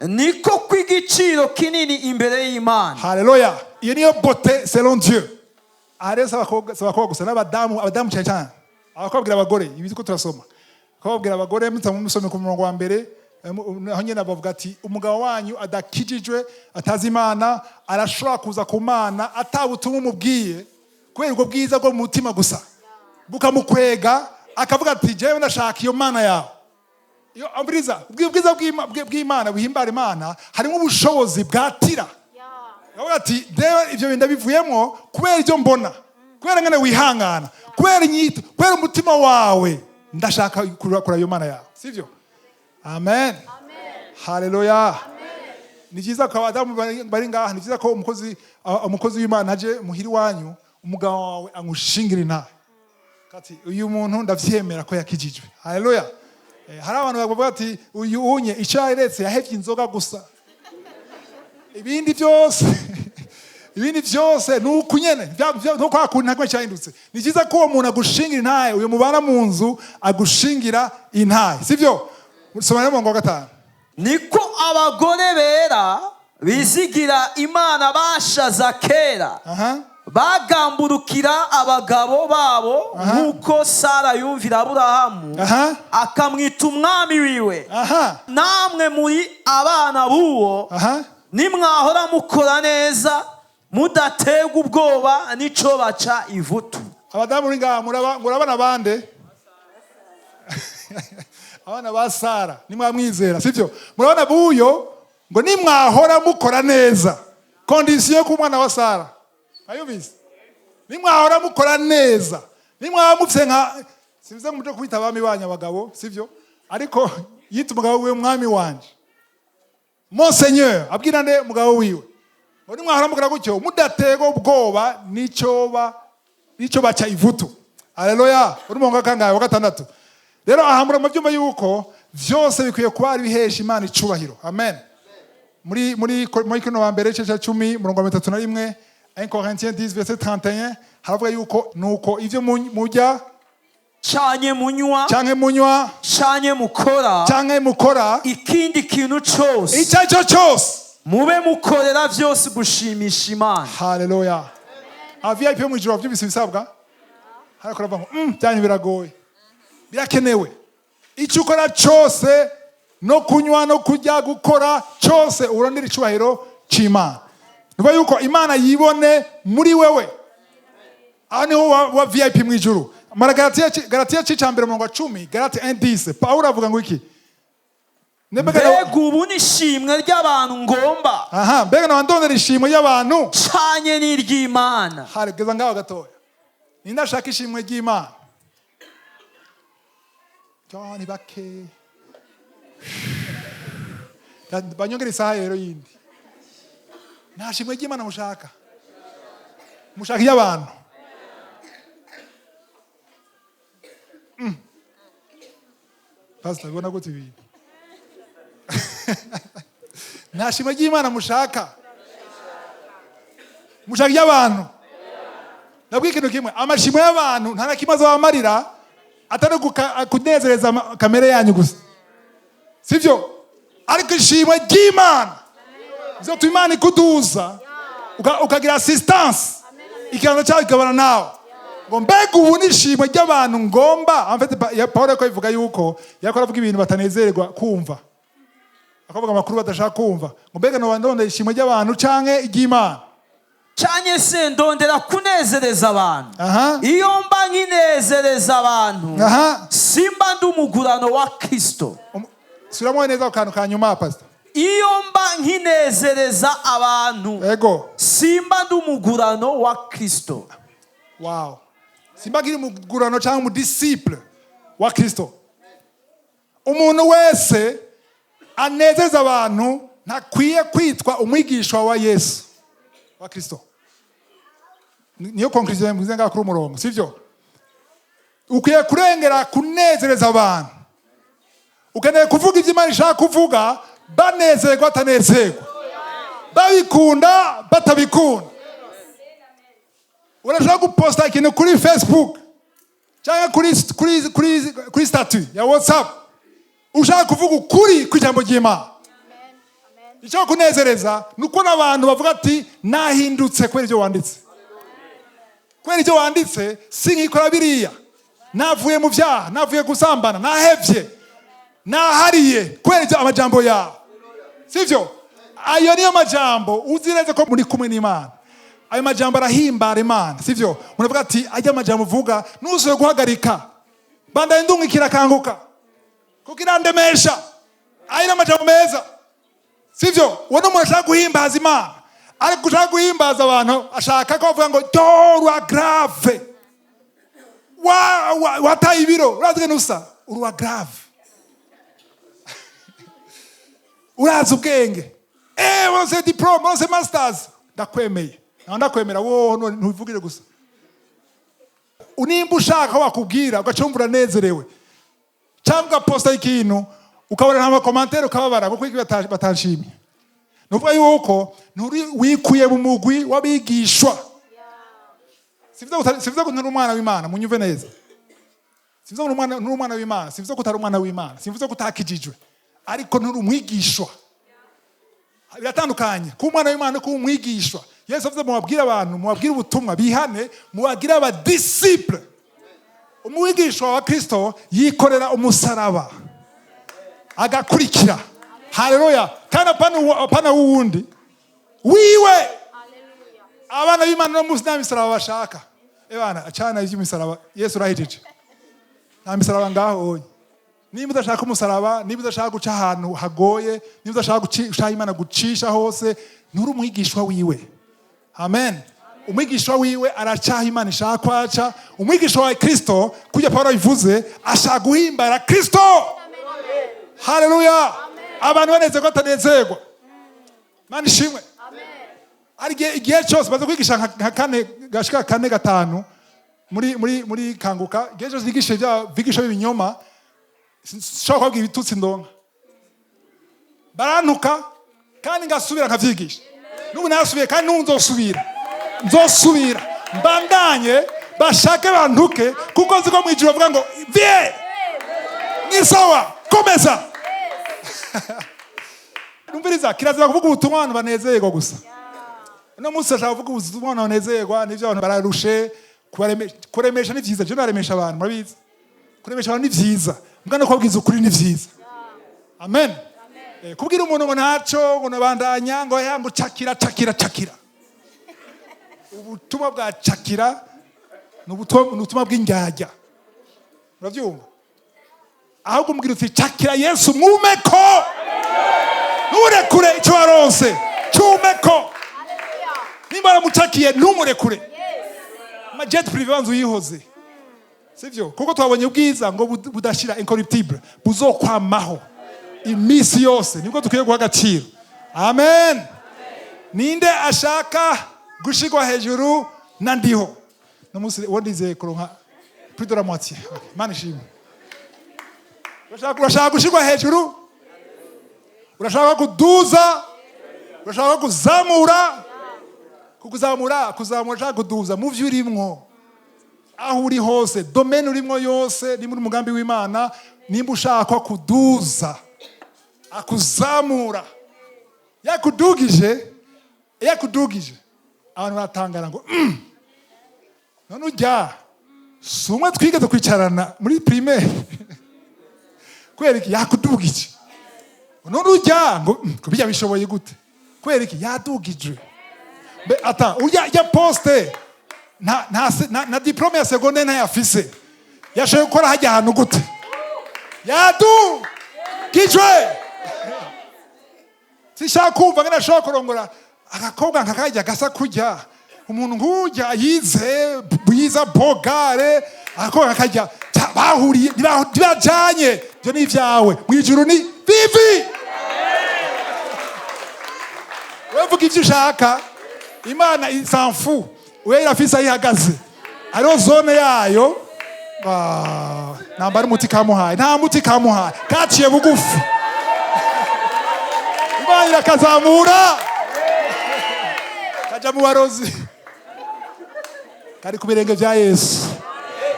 niko kw'igiciro kinini imbere y'Imana. Haleluya. Iyo niyo beauté selon Dieu. Aha rero si abakobwa gusa, n'abadamu, abadamu cyane cyane. Abakobwa, abagore, ibi ko turasoma, abakobwa, abagore, musome ku murongo wa mbere, aho nyine bavuga ati umugabo wanyu adakijijwe, atazi Imana, arashobora kuza ku Mana atabutumwa umubwiye, kubera ubwo bwiza bwo mu mutima gusa bukamukwega, akavuga ati: "Jewe ndashaka iyo Mana yawe." Iyo ambiriza ubwiza bw'Imana buhimbara Imana, harimo ubushobozi bwatira. Akavuga ati: "Reba, ibyo bintu ndabivuyemo kubera ibyo mbona, kubera ngene wihangana, kubera inyito, kubera umutima wawe, ndashaka kureba iyo Mana yawe." Sibyo? Amen, haleluya. Ni byiza ko abadamu bari ngaha, ni byiza ko umukozi w'Imana aje muhira iwanyu, umugabo wawe amushingira intahe kati: "Uyu muntu ndavyemera ko yakijijwe." Haleluya. Hari abantu bavuga ati: "Uyu unye icyo yaretse, yahevye inzoga gusa, ibindi byose ni uku nyene, nuko hakundi ntabwo cyahindutse." Ni byiza ko uwo muntu agushingira intahe, uyu mubana mu nzu agushingira intahe, sibyo? Soma rero umurongo wa gatanu. Niko abagore bera bizigira Imana bashaza kera bagamburukira abagabo babo, nk'uko Sara yumvira Aburahamu, akamwita umwami wiwe. Namwe muri abana b'uwo, nimwahora mukora neza, mudaterwa ubwoba n'ico baca ivutu. Abadamu uri ngaha, murabana bande? Abana ba Sara. Nimwamwizera, sibyo? Murabona buyo ngo nimwahora mukora neza, condition ku mwana wa Sara, ayumvise? Nimwahora mukora neza, nimwaba mufise nka, simvuze ngo muje kwita abami banyu abagabo, sibyo? Ariko yita umugabo wiwe "mwami wanje", "mon seigneur". Abwira nde? Umugabo wiwe. Ngo nimwahora mukora gutyo, mudaterwa ubwoba n'icyo baca ivutu. Haleluya. Uri mu kangahe? Wa gatandatu. Rero aha muri mu byumba yuko vyose bikwiye kuba ari bihesha Imana icubahiro. Amen. Muri kino wa mbere, igice cya 10, murongo wa 31, 1 Corinthiens 10 verset 31, haravuga yuko nuko ivyo murya canye munywa, canke munywa, canye mukora, canke mukora, ikindi kintu cose, icyo ari cyo cyose, mube mukorera vyose gushimisha Imana. Haleluya. Aba VIP yo mu ijuru bavyumvise ibisabwa, hariko baravuga ngo byanyu biragoye, birakenewe. Icyo ukora cyose, no kunywa no kurya, gukora cyose, urondera icubahiro c'Imana. Niba yuko Imana yibone muri wewe, aho niho wa VIP mu ijuru. Mara Galatiya c'ica mbere, umurongo wa 10, Galati 1:10, Pawulo avuga ngo iki? Mbega ubu ni ishimwe ry'abantu ngomba, Aha, mbega nawe ndondera ishimwe y'abantu, canye n'iry'Imana? Hari geza ngaho gatoya. Ninde ashaka ishimwe ry'Imana? Cyo ni bake. Banyongera isaha rero yindi. Nta shimwe ry'Imana mushaka, mushaka iy'abantu. Pastor, bibona gute ibintu? Nta shimwe ry'Imana mushaka, mushaka iy'abantu. Nabwo ikintu kimwe, amashimwe y'abantu nta na kimwe azabamarira atari kunezereza kamere yanyu gusa, sibyo? Ariko ishimwe ry'Imana bizotuma Imana ikuduza, ukagira assistance, ikiganza cyawe kikabana nawe. Ngo mbega ubu ni ishimwe ry'abantu ngomba? En fait, Paul ko ivuga yuko yariko aravuga ibintu batanezererwa kumva, akavuga amakuru badashaka kumva. Ngo mbega noba ndondera ishimwe ry'abantu canke iry'Imana? Canye se ndondera kunezereza abantu? Iyo mba nkinezereza abantu, simba ndi umugurano wa Kristo. Subiramo neza ako kantu ka nyuma, pastor. Iyo mba nkinezereza abantu, simba ndi umugurano wa Kristo. Wow. Simba kiri umugurano cyangwa umudisciple wa Kristo. Umuntu wese anezeza abantu ntakwiye kwitwa umwigishwa wa Yesu, wa Kristo. Niyo conclusion mvuze ngaho kuri umurongo, sivyo? Ukwiye kurengera kunezereza abantu. Ukeneye kuvuga ibyo Imana ishaka kuvuga, banezerwa, batanezerwa, babikunda, batabikunda. Urashobora guposta ikintu kuri Facebook cyangwa kuri statut ya WhatsApp, ushaka kuvuga ukuri kw'ijambo ry'Imana. Icyo kunezereza ni uko n'abantu bavuga ati: "Nahindutse kubera ibyo wanditse, kubera ibyo wavuze." Kubera ibyo wanditse sinkikora biriya, navuye mu byaha, navuye gusambana, nahevye, nahariye kubera ibyo amajambo yawe. Sivyo? Ayo niyo majambo uzi neza ko muri kumwe n'Imana. Ayo majambo arahimbara Imana, sivyo? Muravuga ati ajya amajambo uvuga ntuzuye guhagarika, bandaye ndungikira Kanguka kuko irandemesha. Ayo ni amajambo meza, sivyo? Uwo ni umuntu ashaka guhimbaza Imana, ariko ushaka guhimbaza abantu ashaka ko bavuga ngo dorwa grave wataye ibiro, urazi nusa uruwa grave, urazi ubwenge, waronse diplôme, waronse masters, ndakwemeye. Naho ndakwemera wowe none ntubivugire gusa. Nimba ushaka ko bakubwira ugaca wumva uranezerewe, cyangwa ugaposta ikintu ukabona nta ma commentaires, ukababara kuko iki batanshimye, ni ukuvuga yuko nturi wikuye mu mugwi w'abigishwa. Sivuze ko nturi umwana w'Imana, munyumve neza. Sivuze ko nturi umwana w'Imana, sivuze ko utari umwana w'Imana, sivuze ko utakijijwe, ariko nturi umwigishwa. Biratandukanye kuba umwana w'Imana no kuba umwigishwa. Yesu avuze mubabwire abantu, mubabwire ubutumwa, bihane, mubagire aba disciples. Umwigishwa wa Kristo yikorera umusaraba agakurikira. Haleluya! Kandi apana wuwundi wiwe. Abana b'Imana no munsi nta misaraba bashaka. Ebana, acana iby'imisaraba, Yesu urahejeje, nta misaraba ngaho. Onye niba udashaka umusaraba, niba udashaka guca ahantu hagoye, niba udashaka guca Imana gucisha hose, nturi umwigishwa wiwe. Amen. Umwigishwa wiwe aracaha Imana ishaka kwaca. Umwigishwa wa Kristo, kujya Paulo abivuze, ashaka guhimbara Kristo. Haleluya! Abantu banezerwa, batanezerwa, Mana ishimwe. Hari igihe cyose baza kwigisha nka kane gashika kane gatanu muri Kanguka, igihe cyose nigisha bya bigisha b'ibinyoma, sinshobora kubabwira ibitutsi ndonka, barantuka, kandi ngasubira nkavyigisha. N'ubu narasubiye, kandi n'ubu nzosubira, nzosubira mbandanye, bashake bantuke, kuko nzi ko mu ijuru bavuga ngo vie ni sawa, komeza. Numviriza, kirazira kuvuga ubutumwa abantu banezerwa gusa. Uno munsi ashaka kuvuga ubutumwa abantu banezerwa, nivyo, abantu bararushe. Kuremesha ni vyiza, je naremesha abantu, murabizi, kuremesha abantu ni vyiza, mbwa no kubabwiza ukuri ni vyiza. Amen. Kubwira umuntu ngo ntaco, ngo nabandanya, ngo ya, ngo cakira cakira cakira, ubutumwa bwa cakira ni ubutumwa bw'indyarya, uravyumva? Ahubwo umbwira uti cakira Yesu, mwumeko, nturekure icyo waronse, cyumeko. Nimba waramucakiye ntumurekure. Ama jet privé banza uyihoze, sivyo? Kuko twabonye ubwiza ngo budashira, incorruptible, buzokwamaho iminsi yose, nibwo dukwiye guha agaciro. Amen. Ninde ashaka gushigwa hejuru na Ndiho no munsi? Uwo ndizeye kuronka plus de la moitié. Okay. Imana ishimwe. Urashaka gushigwa hejuru, urashaka kuduza, urashaka kuzamura, kukuzamura, kuzamura, ushaka kuduza mu byo urimwo, aho uri hose, domaine urimwo yose, nimba uri umugambi w'Imana, nimba ushaka kuduza, akuzamura, yakudugije, yakudugije, abantu baratangara ngo none ujya si umwe twigeze kwicarana muri primaire?" Kubera iki? Yakudugije. None ujya ngo ko bijya bishoboye gute?" Kubera iki? Yadugijwe. Mbe ata urya ya poste nta diplôme ya secondaire ntayafise, yashoboye gukora hajya ahantu gute? Yadugijwe. Sishaka kumva ngene ashobora kurongora agakobwa nkakajya gasa kurya, umuntu nk'urya yize bwiza bogare, agakobwa nkakajya bahuriye ntibajanye. Ibyo ni ibyawe, mu ijuru ni vivi. Wevuga ibyo ushaka, Imana isanfu we irafise aho ihagaze, hariho zone yayo. Ah, nambara umuti kamuhaye, nta muti kamuhaye, kaciye bugufi, Imana irakazamura, kaja mu barozi, kari ku birenge bya Yesu.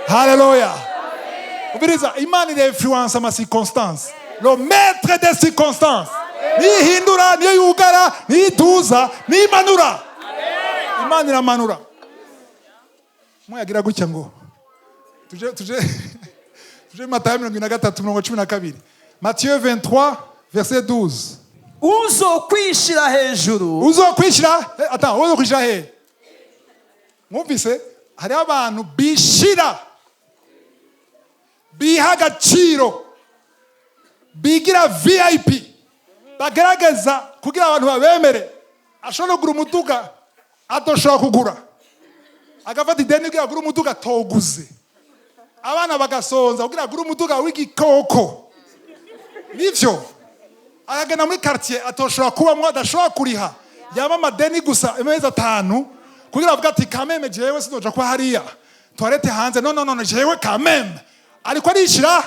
Haleluya! Ubiriza, Imana ira influence ama circonstances. Le maître des circonstances niyihindura, niyo yugara, niyo ituza, niyo imanura. Imana iramanura. Umwe yagira gutya ngo tuje Matayo 23 mirongo 12, Matthieu 23 verset 12. Uzokwishira hejuru Uzokwishira, attends, uzokwishira he? Mwumvise, hariho abantu bishira, biha agaciro, bigira VIP, bagerageza kugira abantu babemere. Ashobora kugura umuduga adoshobora kugura, agafata ideni kugira agure umuduga atoguze, abana bagasonza kugira agure umuduga w'igikoko. Nivyo, akagenda muri quartier atoshobora kubamwo, adashobora kuriha, yaba amadeni gusa amezi 5, kugira avuga ati: "Kameme jewe sinoja kuba hariya, toilette hanze, no, no, no, no, jewe kameme." Ariko arishira.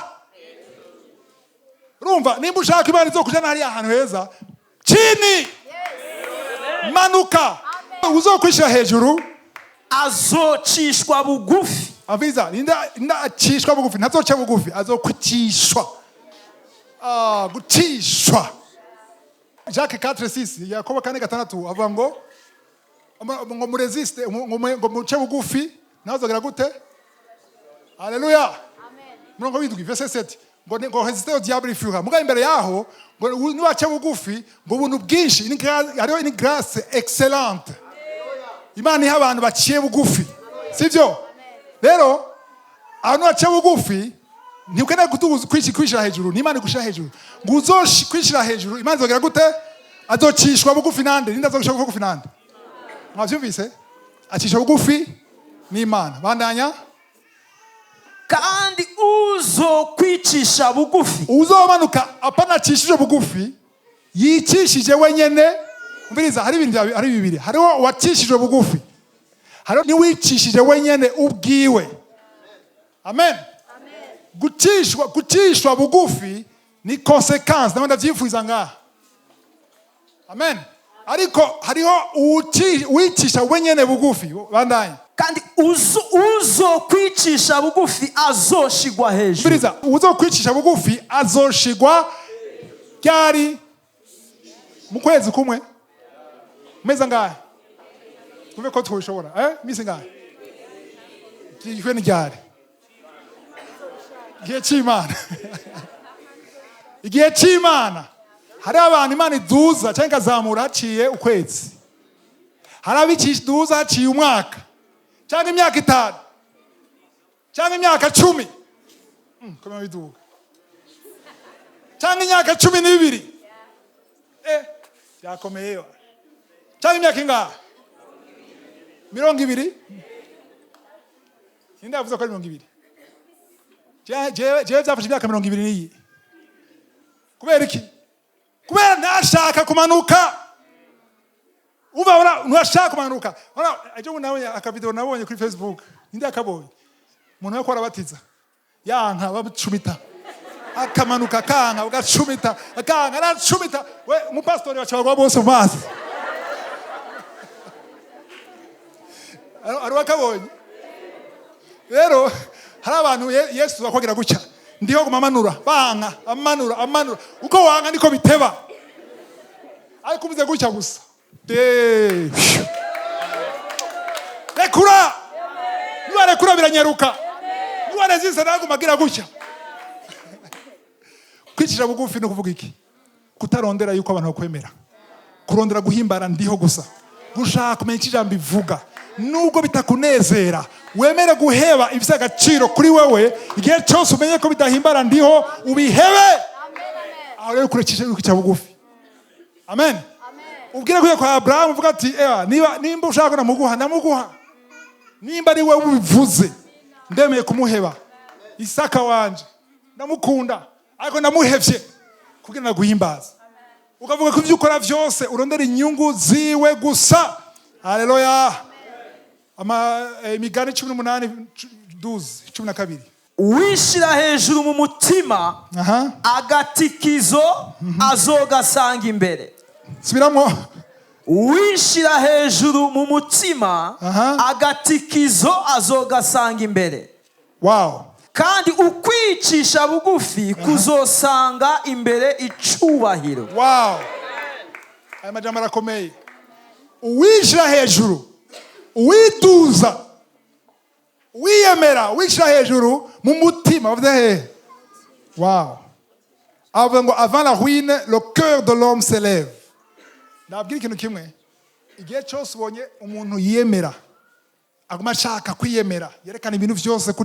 Urumva, nimba ushaka Imana izokujana hariya ahantu heza, chini, manuka. Uzokwishira hejuru azocishwa bugufi. Aviza ninda acishwa bugufi? Ntazoca bugufi, azokwicishwa. Ah, gucishwa. Jacques 4:6, Yakobo 4:6, avuga ngo mu résiste, ngo muce bugufi, nawe uzogera gute? Haleluya! Murongo w'indwi, verset 7, ngo résistez au diable, il fuira. Muga imbere yaho ngo niwaca bugufi, ngo ubuntu bwinshi, hariho une grâce excellente Imana iha abantu baciye bugufi, sivyo? Rero abantu baciye bugufi, ntiukeneye kwishira hejuru, n'Imana igushira hejuru. Ngo uzokwishira hejuru, Imana izogera gute? Azocishwa bugufi nande? Ninde azocishwa bugufi nande? Mwavyumvise? Acishwa bugufi n'Imana. Bandanya. Kandi uzokwicisha bugufi Uzomanuka, apana acishije bugufi, yicishije wenyene. Umviriza, hari ibintu hari bibiri: hariho uwacishije bugufi, hariho niwicishije wenyene ubwiwe. Amen. Gucishwa bugufi ni conséquence, nawe ndavyifuza ngaha. Amen. Ariko hariho uwicisha wenyene bugufi. Bandanya. Kandi uzokwicisha bugufi azoshigwa hejuru. Umviriza, uzokwicisha bugufi azoshigwa ryari? Mu kwezi kumwe? Mezi angahe? Twumve ko twishobora, misi ngahe? Byishwe ni ryari? Igihe c'Imana, igihe c'Imana. Hari abantu Imana iduza cyangwa ikazamura haciye ukwezi, hari abiduza haciye umwaka cyangwa imyaka 5 cyangwa imyaka 10. Koma biduga, cyangwa imyaka 12, byakomeye, cyangwa imyaka ingahe? 20. Ninde yavuze ko ari 20? Jewe byafashe imyaka 20 n'iyi. Kubera iki? Kubera ntashaka kumanuka. Umva, ntashaka kumanuka. Ora ejo bundi nabonye akavideo, nabonye kuri Facebook. Ninde yakabonye? Umuntu ariko arabatiza, yanka bamucumita, akamanuka, akanka ugacumita, akanka aracumita. We umupasitori baca bagwa bose mu mazi. Ari wakabonye. Rero hari abantu Yesu akwagira gutya, ndiho guma amanura, banka amanura, amanura. Uko wanga niko biteba, ariko uvuze gutya gusa de, rekura. Niwarekura biranyaruka, niwarezisa naguma agira gutya. Kwicisha bugufi ni ukuvuga iki? Kutarondera yuko abantu bakwemera, kurondera guhimbara ndiho gusa, gushaka kumenya icyo ijambo ivuga nubwo bitakunezera, wemere guheba ibifite agaciro kuri wewe. Igihe cyose umenye ko bidahimbara ndiho, ubihebe. Aho rero kurekisha kwica bugufi. Amen. Ubwire kuya kwa Abrahamu, uvuga ati: "Ewa, niba nimba ushaka ko namuguha, ndamuguha. Nimba ari wowe ubivuze, ndemeye kumuheba Isaka wanje. Ndamukunda, ariko ndamuhevye kugira naguhimbaza." Ukavuga ko ibyo ukora byose urondera inyungu ziwe gusa. Haleluya! Ama Imigani 18 12, 12. Uwishira hejuru mu mutima agatikizo azogasanga imbere. Subiramo. Uwishira hejuru mu mutima agatikizo azogasanga imbere. Kandi ukwicisha bugufi kuzosanga imbere icubahiro. Wow, aya majambo arakomeye. Uwishira hejuru, uwiduza. Wiyemera, wishyira hejuru mu mutima, bavuze hehe? Wow, avuga ngo: "Avant la ruine, le cœur de l'homme s'élève." Nabwira ikintu kimwe: igihe cyose ubonye umuntu yiyemera, aguma ashaka kwiyemera, yerekana ibintu byose ku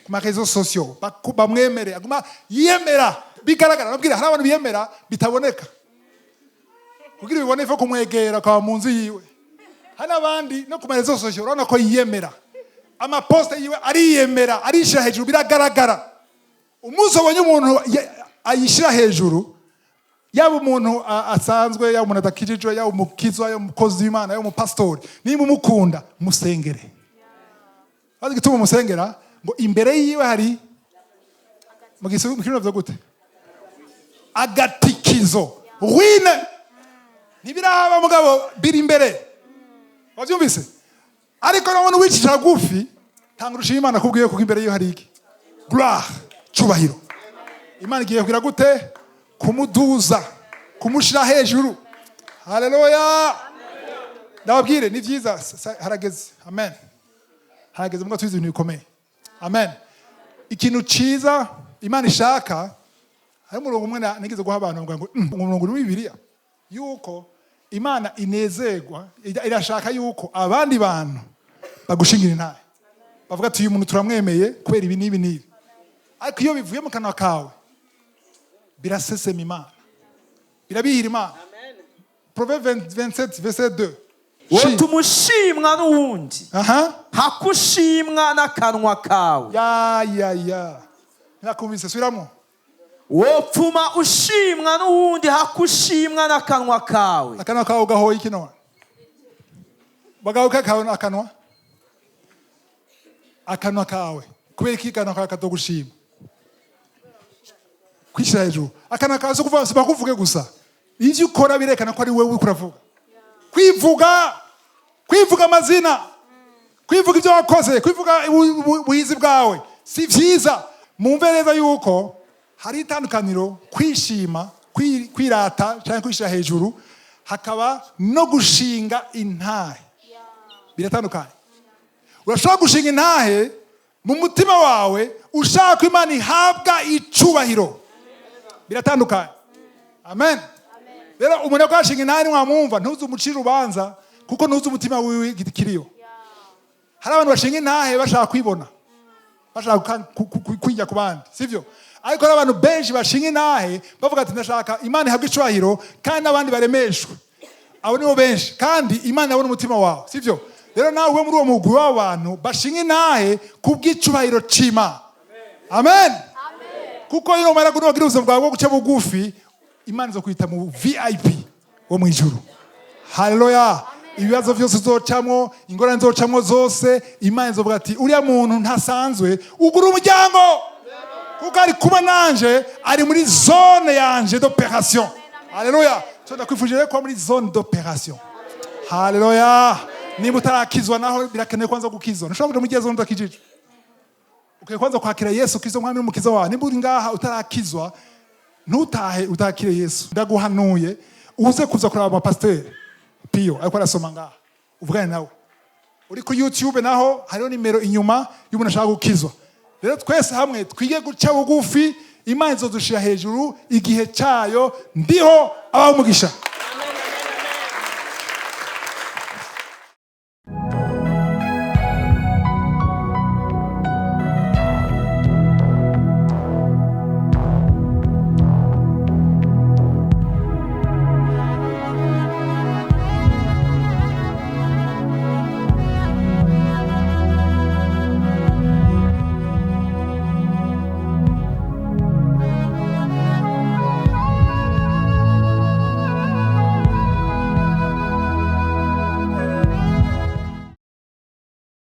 ma réseaux sociaux, bamwemere, aguma yiyemera bigaragara. Nabwira, hari abantu biyemera bitaboneka. Kugira ubibone, ivo kumwegera ukaba mu nzu yiwe. Hari n'abandi no ku ma réseaux sociaux urabona ko yiyemera, ama posts yiwe ariyemera, arishyira hejuru, biragaragara. Umunsi ubonye umuntu ayishyira hejuru, yaba umuntu asanzwe, yaba umuntu adakijijwe, yaba umukizwa, yaba umukozi w'Imana, yaba umupasitori, niba umukunda, musengere. Bazi igituma umusengera? Ngo imbere yiwe hari mu kirundi bavuga gute? Agatikizo, ruine. Ntibiraba, mugabo biri imbere, wabyumvise? Ariko nabona uwicisha bugufi, tanga urushima Imana kubwiye, kuko imbere yiwe hari iki? Gloire, cyubahiro. Imana igiye kugira gute? Kumuduza, kumushira hejuru. Haleluya! Ndababwire, ni byiza, harageze. Amen, harageze mbwa tuzi ibintu bikomeye. Amen. Ikintu ciza Imana ishaka, hari umurongo umwe nigeze guha abantu, bavuga ngo umurongo uri muri Bibiliya yuko Imana inezerwa, irashaka yuko abandi bantu bagushingira intahe, bavuga ati: "Uyu muntu turamwemeye kubera ibi n'ibi n'ibi." Ariko iyo bivuye mu kanwa kawe, birasesema Imana, birabihira Imana. Proverbe 27 verset 2. Wotuma ushimwa n'uwundi, aha, hakushimwa n'akanwa kawe. Ya ya ya, ntakumvise, subiramo. Wopfuma ushimwa n'uwundi, hakushimwa n'akanwa kawe. Akanwa kawe gahoye iki none? Bagaho kawe akanwa, akanwa kawe. Kubera iki akanwa kawe katogushima? Kwishyira hejuru. Akanwa kawe si ukuvuga, si bakuvuge gusa, ivyo ukora birekana ko ari wewe uriko uravuga. Kwivuga, kwivuga amazina, kwivuga ibyo wakoze, kwivuga ubuhizi bwawe, si vyiza. Mumve neza yuko hari itandukaniro: kwishima, kwirata cyangwa kwishyira hejuru, hakaba no gushinga intahe. Biratandukanye. Urashobora gushinga intahe mu mutima wawe ushaka ko Imana ihabwa icubahiro. Biratandukanye. Amen. Rero umuntu ariko arashinga intahe, ntiwamwumva, ntuzi umucire urubanza, kuko ntuzi umutima wiwe kiriyo. Hari abantu bashinga intahe bashaka kwibona, bashaka kwijya ku bandi, sivyo? Ariko hari abantu benshi bashinga intahe bavuga ati: "Ndashaka Imana ihabwe icubahiro kandi n'abandi baremeshwe." Abo nibo benshi, kandi Imana yabona umutima wawe, sivyo? Rero nawe ube muri uwo mugwi w'abantu bashinga intahe kubw'icubahiro c'Imana. Amen. Kuko iyo umara kunogira ubuzima bwawe bwo guca bugufi, Imana izo kwita mu VIP wo mu ijuru. Haleluya! Ibibazo byose uzocamwo, ingorane uzocamwo zose, Imana izovuga ati: "Uriya muntu ntasanzwe, ugura umuryango, kuko ari kumwe nanje, ari muri zone yanje d'opération." Haleluya! So ndakwifuje rero kuba muri zone d'opération. Haleluya! Niba utarakizwa naho, birakenewe kwanza gukizwa. Ntushobora kuja muri iyo zone udakijijwe. Ukwiye kwanza kwakira Yesu Kristo mwami n'umukiza wawe. Nimba uri ngaha utarakizwa, ntutahe utakire Yesu. Ndaguhanuye, uze kuza kuraba amapasiteri Piyo ariko arasoma ngaha, uvugane nawe. Uri kuri YouTube naho hariho nimero inyuma y'umuntu ashaka gukizwa. Rero twese hamwe twige guca bugufi, Imana izodushira hejuru igihe cyayo. Ndiho abaho umugisha.